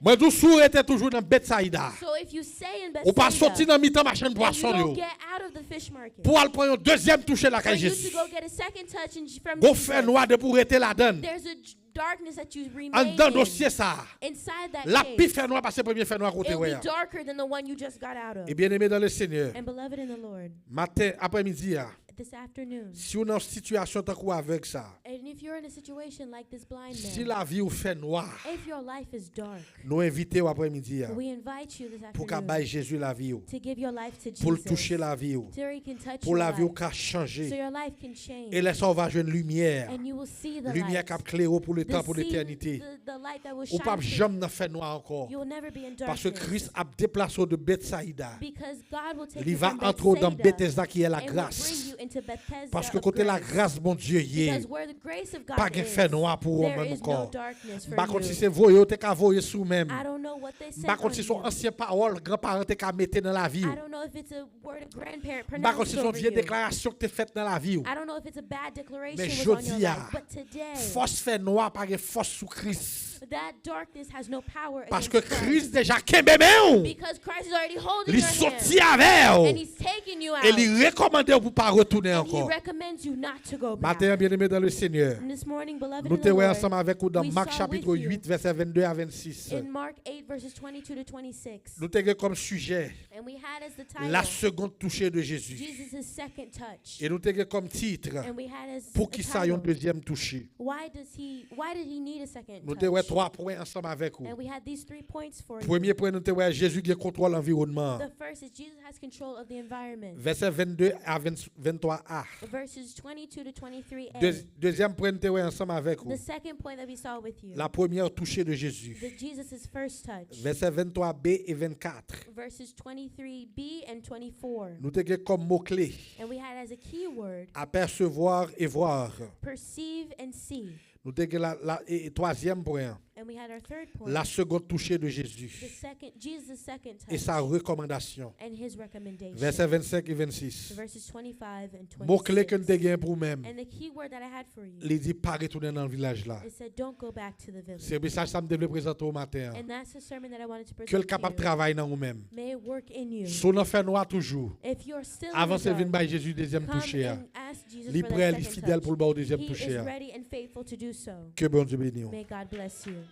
Mwen di w, si w rete toujou nan Bethsaida, So if you stay in ou pa Bethsaida, soti nan mitan machann and you pwason yo don't get out of the fish market, pou w al pran yon dezyèm touche for lakay you to Jezi. Go get a second touch in, from Gon Jesus, fènwa depi w rete ladan l. There's a j- darkness that you remain Anndan in. Dosye sa, Inside that l ap pi case, fènwa pase premye fènwa ke w te it'll wè be a. Darker than the one you just got out of. E byeneme dan le Senyè, And beloved in the Lord, maten, aprèmidi a, this afternoon, si w nan yon sitiyasyon tankou avèg sa, and if you're in a situation like this blind si man, lavi w fènwa, if your life is dark, nou envite w aprèmidi a we invite you this pou w ka afternoon bay Jezi lavi w, to give your life to Jesus, pou l touche lavi w, so he can touch pou your lavi w life, ka chanje. So your life can change, E lè sa w va jwenn limyè, and you will see the limyè light, k ap klere w pou the letan, pou sea, letènite. The, the light that will Ou p ap shine for janm you. Nan fènwa ankò. You will never be in darkness. Paske Kris ap deplase w de Bethsaida. Because God will take Li you va from antre w nan Bethsaida Bethesda ki ye and will lagras. bring you into Bethesda Paske of kote grace. Lagras Bondye ye, Because where the grace of God pa gen is, fènwa pou ou there menm is no ankò. Darkness M for pa konn si you. Se voye yo te ka voye sou menm. I don't know what they M pa said konn on si se yon you. Ansyen pawòl granparan te ka mete nan lavi I w. Don't know if it's a word a grandparent M pa konn pronounced si se yon over vye you. Deklarasyon k te fèt nan lavi w. I don't know if it's a bad declaration Men was on your jodi a, life. But today, fòs fènwa pa gen fòs sou Kris. That darkness has no power against Christ. Paske Kris deja kenbe men w. Because Christ is already holding your hand. Li soti avè w. And he's taking you out. E li rekòmande w pou pa retounen ankò. And he recommends you not to go back. Maten an, byeneme dans le Seigneur, And this morning, beloved in the Lord, nou te wè ansanm avèk ou nan Mak chapit uit, vèsè vennde a vennsis. We saw with you in Mark eight, verses twenty-two to twenty-six. Nou te gen kòm sijè And we had as the title, La seconde touchée de Jésus. Jesus' second touch. E nou te gen kòm tit, And we had as a title, Poukisa yon dezyèm touche? Why does he, why did he need a second touch? Nou te wè twa pwen ansanm avèk ou. And we had these three points for you. Premye pwen, nou te wè Jezi gen kontwòl anviwònman an. The first is Jesus has control of the environment. Vèsè vennde a ven, venntwa a. Verses twenty-two to twenty-three a. De-, dezyèm pwen, nou te wè ansanm avèk ou. The second point that we saw with you. La première touchée de Jésus. The Jesus' first touch. Vèsè venntwa b e vennkat. Verses twenty-three b and twenty-four. Nou te gen kòm mo kle, And we had as a key word, apercevoir et voir. Perceive and see. Nou te gen la, la, e, e twazyèm pwen an, And we had our third point, la seconde touchée de Jésus. The second, Jesus' second touch. E sa rekòmandasyon. And his recommendation. Vèsè vennsenk e vennsis. Verses twenty-five and twenty-six. Mo kle ke n te gen pou ou menm, And the key word that I had for you, li di pa retounen nan vilaj la. It said, "Don't go back to the village." Se mesaj sa m te vle prezante w maten an. And that's the sermon that I wanted to present to you. Ke l kapab travay nan ou menm. May it work in you. Si w nan fènwa toujou, If you're still in the dark, avanse vin bay Jezi dezyèm touche a. Come and ask Jesus for that second touch. Li prè, li fidèl pou l ba w dezyèm touche a. He is ready and faithful to do so. Ke Bondye beni w. May God bless you.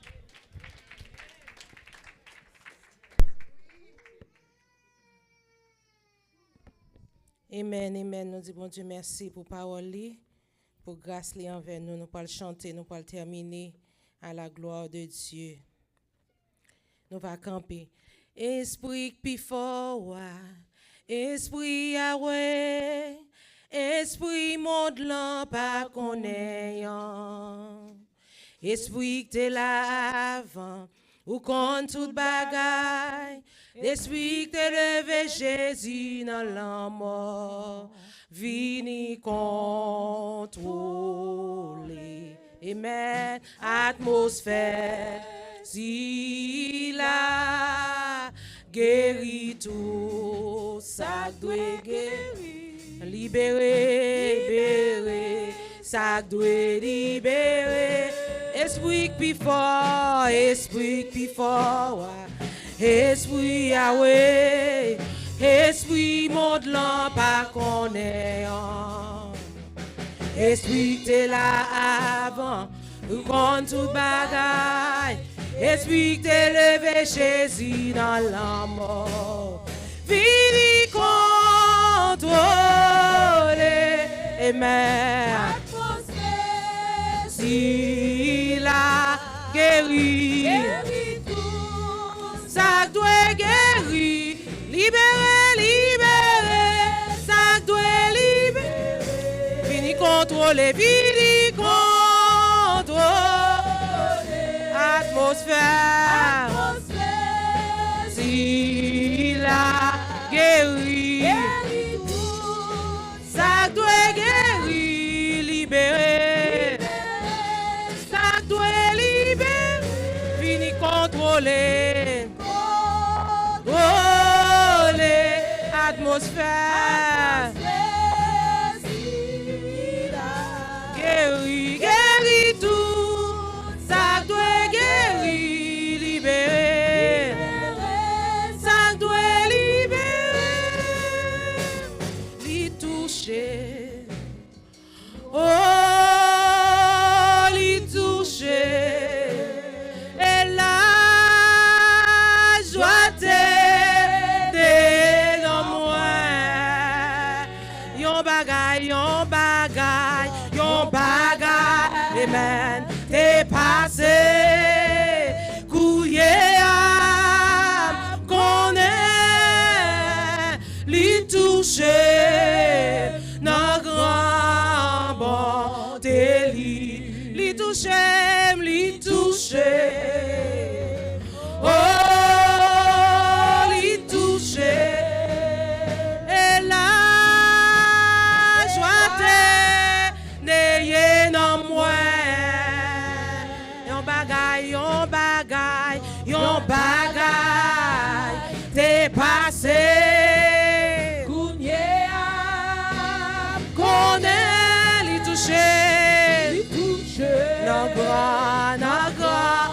Amen, amen. Nou di Bondye mèsi pou pawòl li, pou gras li anvè nou. Nou pral chante, nou pral tèmine à la gloire de Dieu. Nou va kanpe. Espri k pi fò a, Espri Yahweh, Espri mond lan pa konnen an. Espri k te la avan, ou konn tout bagay. Espri k te leve Jezi nan lanmò, vini kontwole. Amen. Atmosfè sila geri tou sa k dwe geri. Libere, libere sa k dwe libere. Espri k pi fò, Espri k pi fò a. Espri Yahweh, Espri mond lan pa konnen an. Espri k te la avan, ou konn tout bagay. Espri k te leve Jezi nan lanmò, vini kontwole. Amen. Atmosfè sila geri. Geri tout sa k dwe geri. Libere, libere sa k dwe libere. Vini kontwole, vini kontwole. Atmosfè. Atmosfè sila geri. Geri tout sa k dwe geri, libere. Sa k dwe libere, vini kontwole. Kontwole atmosfè. Geri, geri tout sa k dwe geri, libere. Sa k dwe libere. Li touche. Oh, li touche. E lajwa te de nan mwen. Yon bagay, yon bagay, yon bagay, amen, te pase. Kounye a, m konnen li touche nan gran bonte li. Li touche m, li touche. Oh, li touche. E lajwa te neye nan mwen. Yon bagay, yon bagay, yon bagay te pase. Kounye a, m konnen li touche. Li touche. Nan gran, nan gran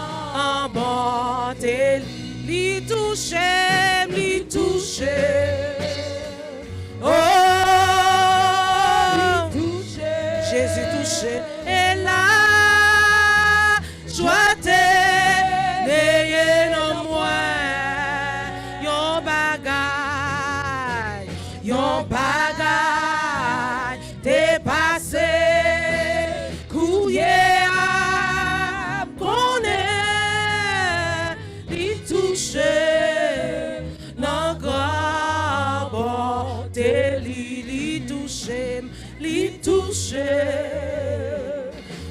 Bagay, yon bagay te pase, kounye a m konnen li touche nan gran bòte li, li touche m, li touche m.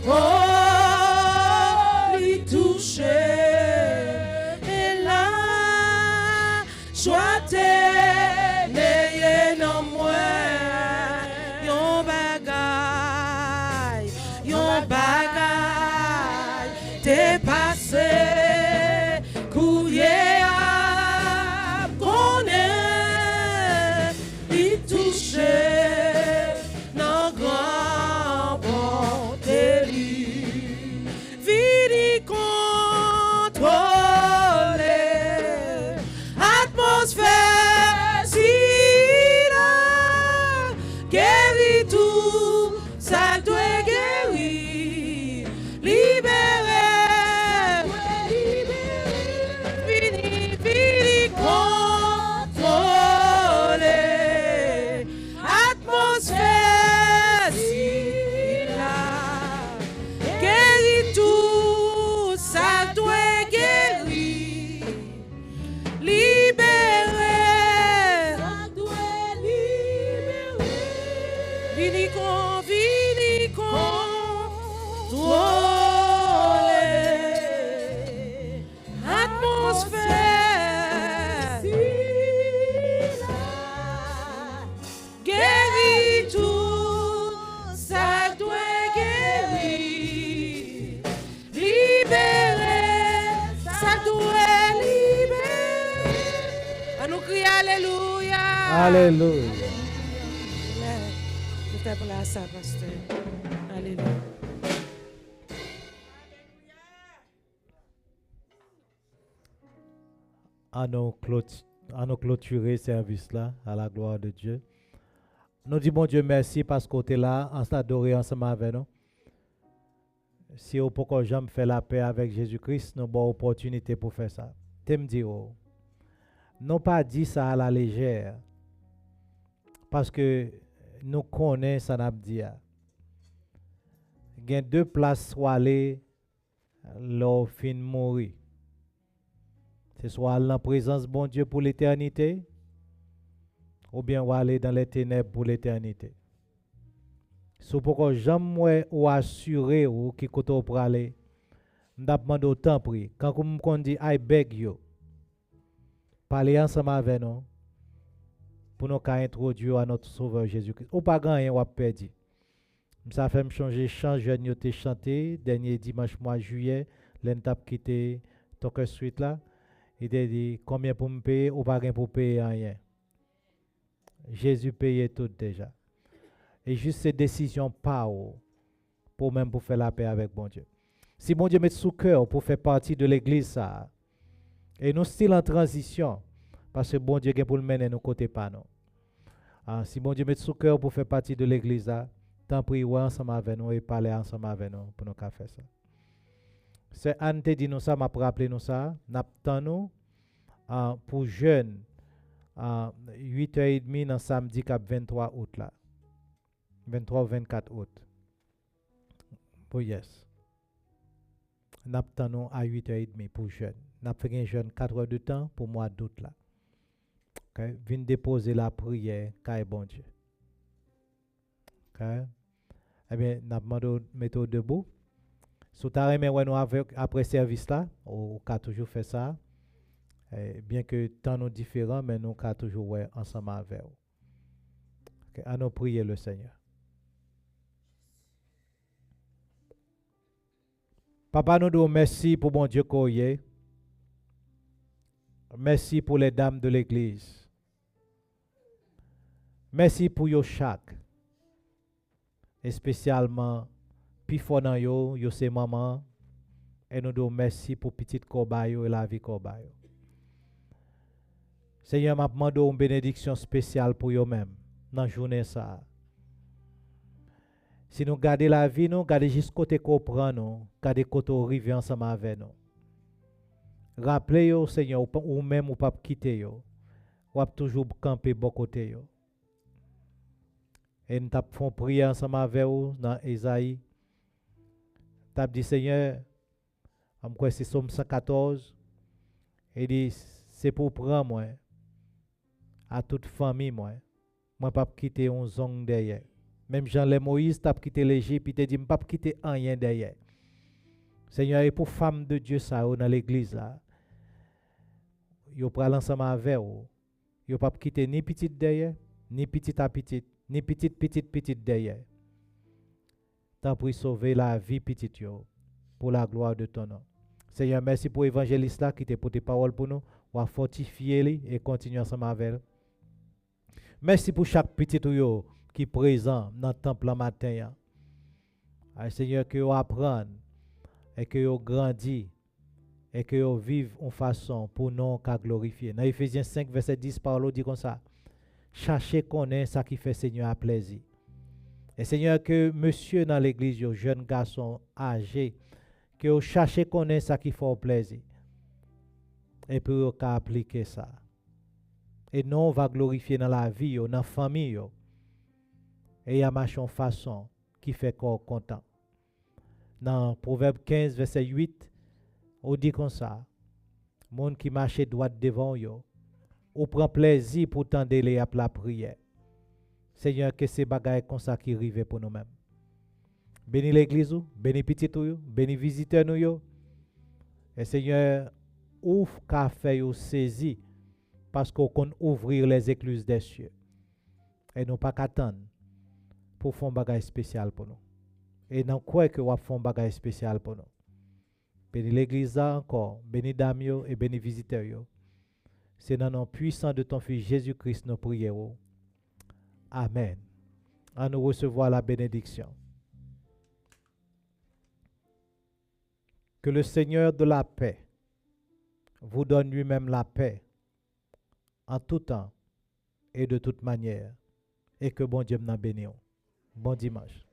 Oh, li touche m. E la, jwa te neye nan mwen. Yon bagay, yon bagay te pase. Kounye a, m konnen li touche nan gran bòte li. Vini kontwole atmosfè sila, geri tou sa k dwe geri, libere. Vini, vini kontwole atmosfè sila, geri tou sa k dwe geri, libere sa k dwe libere. Vini kon, vini kontwole atmosfè sila, geri tou sa k dwe geri, libere sa k dwe libere. Ann nou kriye alelouya. Alelouya. Amen. Nou fè plas sa, pastè. Alelouya. Ann nou klot-, ann nou klotire sèvis la, à la gloire de Dieu. Nou di Bondye mèsi paske w te la, ann adore ansanm avè nou. Si w poko janm fè lapè avèk Jezi Kris, nou ba w opòtinite pou fè sa. Te m di w, nou pa di sa alalejè, paske nou konnen sa n ap di a. Gen de plas w ale lè w fin mouri. Se swa w al nan prezans Bondye pou letènite, oubyen w ale dans les ténèbres pou letènite. Si w poko janm wè ou asire w ki kote w prale, m t ap mande w tanpri, kankou m konn di, I beg you, pale ansanm avè nou pou nou ka entwodui w a notre Sauveur Jésus-Christ. Ou pa gen anyen w ap pèdi. Sa fè m chonje chan jèn yo te chante dènye dimanch mwa jiyè, lè n t ap kite Tonker Street la. Li te di, konbyen pou m peye? Ou pa gen pou peye anyen. Jezi peye tout deja. E jis se desizyon pa w, pou w menm pou fè lapè avèk Bondye. Si Bondye met sou kè w pou fè pati de legliz sa a, e nou still an tranzisyon, paske Bondye gen pou l mennen nou kote pa nou. Ah, si Bondye met sou kè w pou fè pati de legliz la, tanpri wè ansanm avè nou e pale ansanm avè nou pou nou ka fè sa. Sè Ann te di nou sa, m ap raple nou sa, n ap tann ou, ah, pou jèn, ah, uit è edmi nan samdi k ap venntwa out la. Venntwa ou vennkat out. Oh yes. N ap tann ou a uit è edmi pou jèn. N ap fè gen jèn kat è de tan pou mwa dout la. Ok? Vin depoze lapriyè kay Bondye. Ok? Ebyen, n ap mande w mete w debou. Si w ta renmen wè nou avèk, apre sèvis la, ou, ou ka toujou fè sa. Eh, byen ke tan nou diferan, men nou ka toujou wè ansanm avè w. Ok, ann nou priye le Seigneur. Papa, nou di w mèsi pou Bondye ke w ye. Mèsi pou les dames de l'église. Mèsi pou yo chak. Espesyalman, pi fò nan yo, yo se manman, e nou di w mèsi pou pitit ke w ba yo e lavi ke w ba yo. Senyè, m ap mande w yon benediksyon espesyal pou yo menm, nan jounen sa a. Si nou gade lavi nou, gade jis kote ke w pran nou, gade kote w rive ansanm avè nou. Raple yo, Senyè, ou pa, ou menm ou p ap kite yo. w ap toujou kanpe bò kote yo. E n t ap fè yon priyè ansanm avè w nan Ezayi. T ap di, Senyè, m kwè se Sòm san katòz, e di, se pou w pran mwen, a tout fanmi mwen. Mwen p ap kite yon zong dèyè. Menm jan lè Moyiz t ap kite Lejip, li te di, m p ap kite anyen dèyè. Senyè, e pou fanm de Dye sa yo nan legliz la, yo pral ansanm avè w. Yo p ap kite ni pitit dèyè, ni pitit a pitit, ni pitit pitit pitit dèyè. Tanpri sove lavi pitit yo, pour la gloire de ton nom. Senyè, mèsi pou evanjelis la ki te pote pawòl pou nou. W a fòtifye li e kontinye ansanm avè l. Mèsi pou chak pitit ou yo ki prezan nan tanp lan maten an. Ay, Senyè, ke yo aprann e ke yo grandi e ke yo viv yon fason pou non w ka glorifye. Nan Efezyen senk, vèsè dis, pawòl ou di konsa, chache konnen sa ki fè Senyè a plèzi. E Senyè, ke mesye nan legliz yo, jèn gason, aje, ke yo chache konnen sa ki fè w plèzi. Epi yo ka aplike sa. E non w va glorifye nan lavi yo, nan fanmi yo. E y a mache yon fason ki fè kè w kontan. Nan Pwovèb kenz, vèsè uit, ou di konsa, moun ki mache dwat devan w yo, ou pran plèzi pou w tande lè y ap lapriyè. Senyè, ke se bagay konsa ki rive pou nou menm. Beni legliz ou, beni pitit ou yo, beni vizitè nou yo. E Senyè, ou ka fè yo sezi, paske w konn ouvrir les écluses des cieux. E nou pa ka tann pou w fè yon bagay espesyal pou nou. E nou kwè ke w ap fè yon bagay espesyal pou nou. Beni legliz la ankò, beni dam yo e beni vizitè yo. Se nan non pwisan de ton Fis Jezi Kris nou priye w. Amèn. An nou resevwa la benediksyon. Que le Seigneur de la paix vous donne lui-même la paix en tout temps et de toute manière, et que Bondye m nan beni w. Bon dimanch.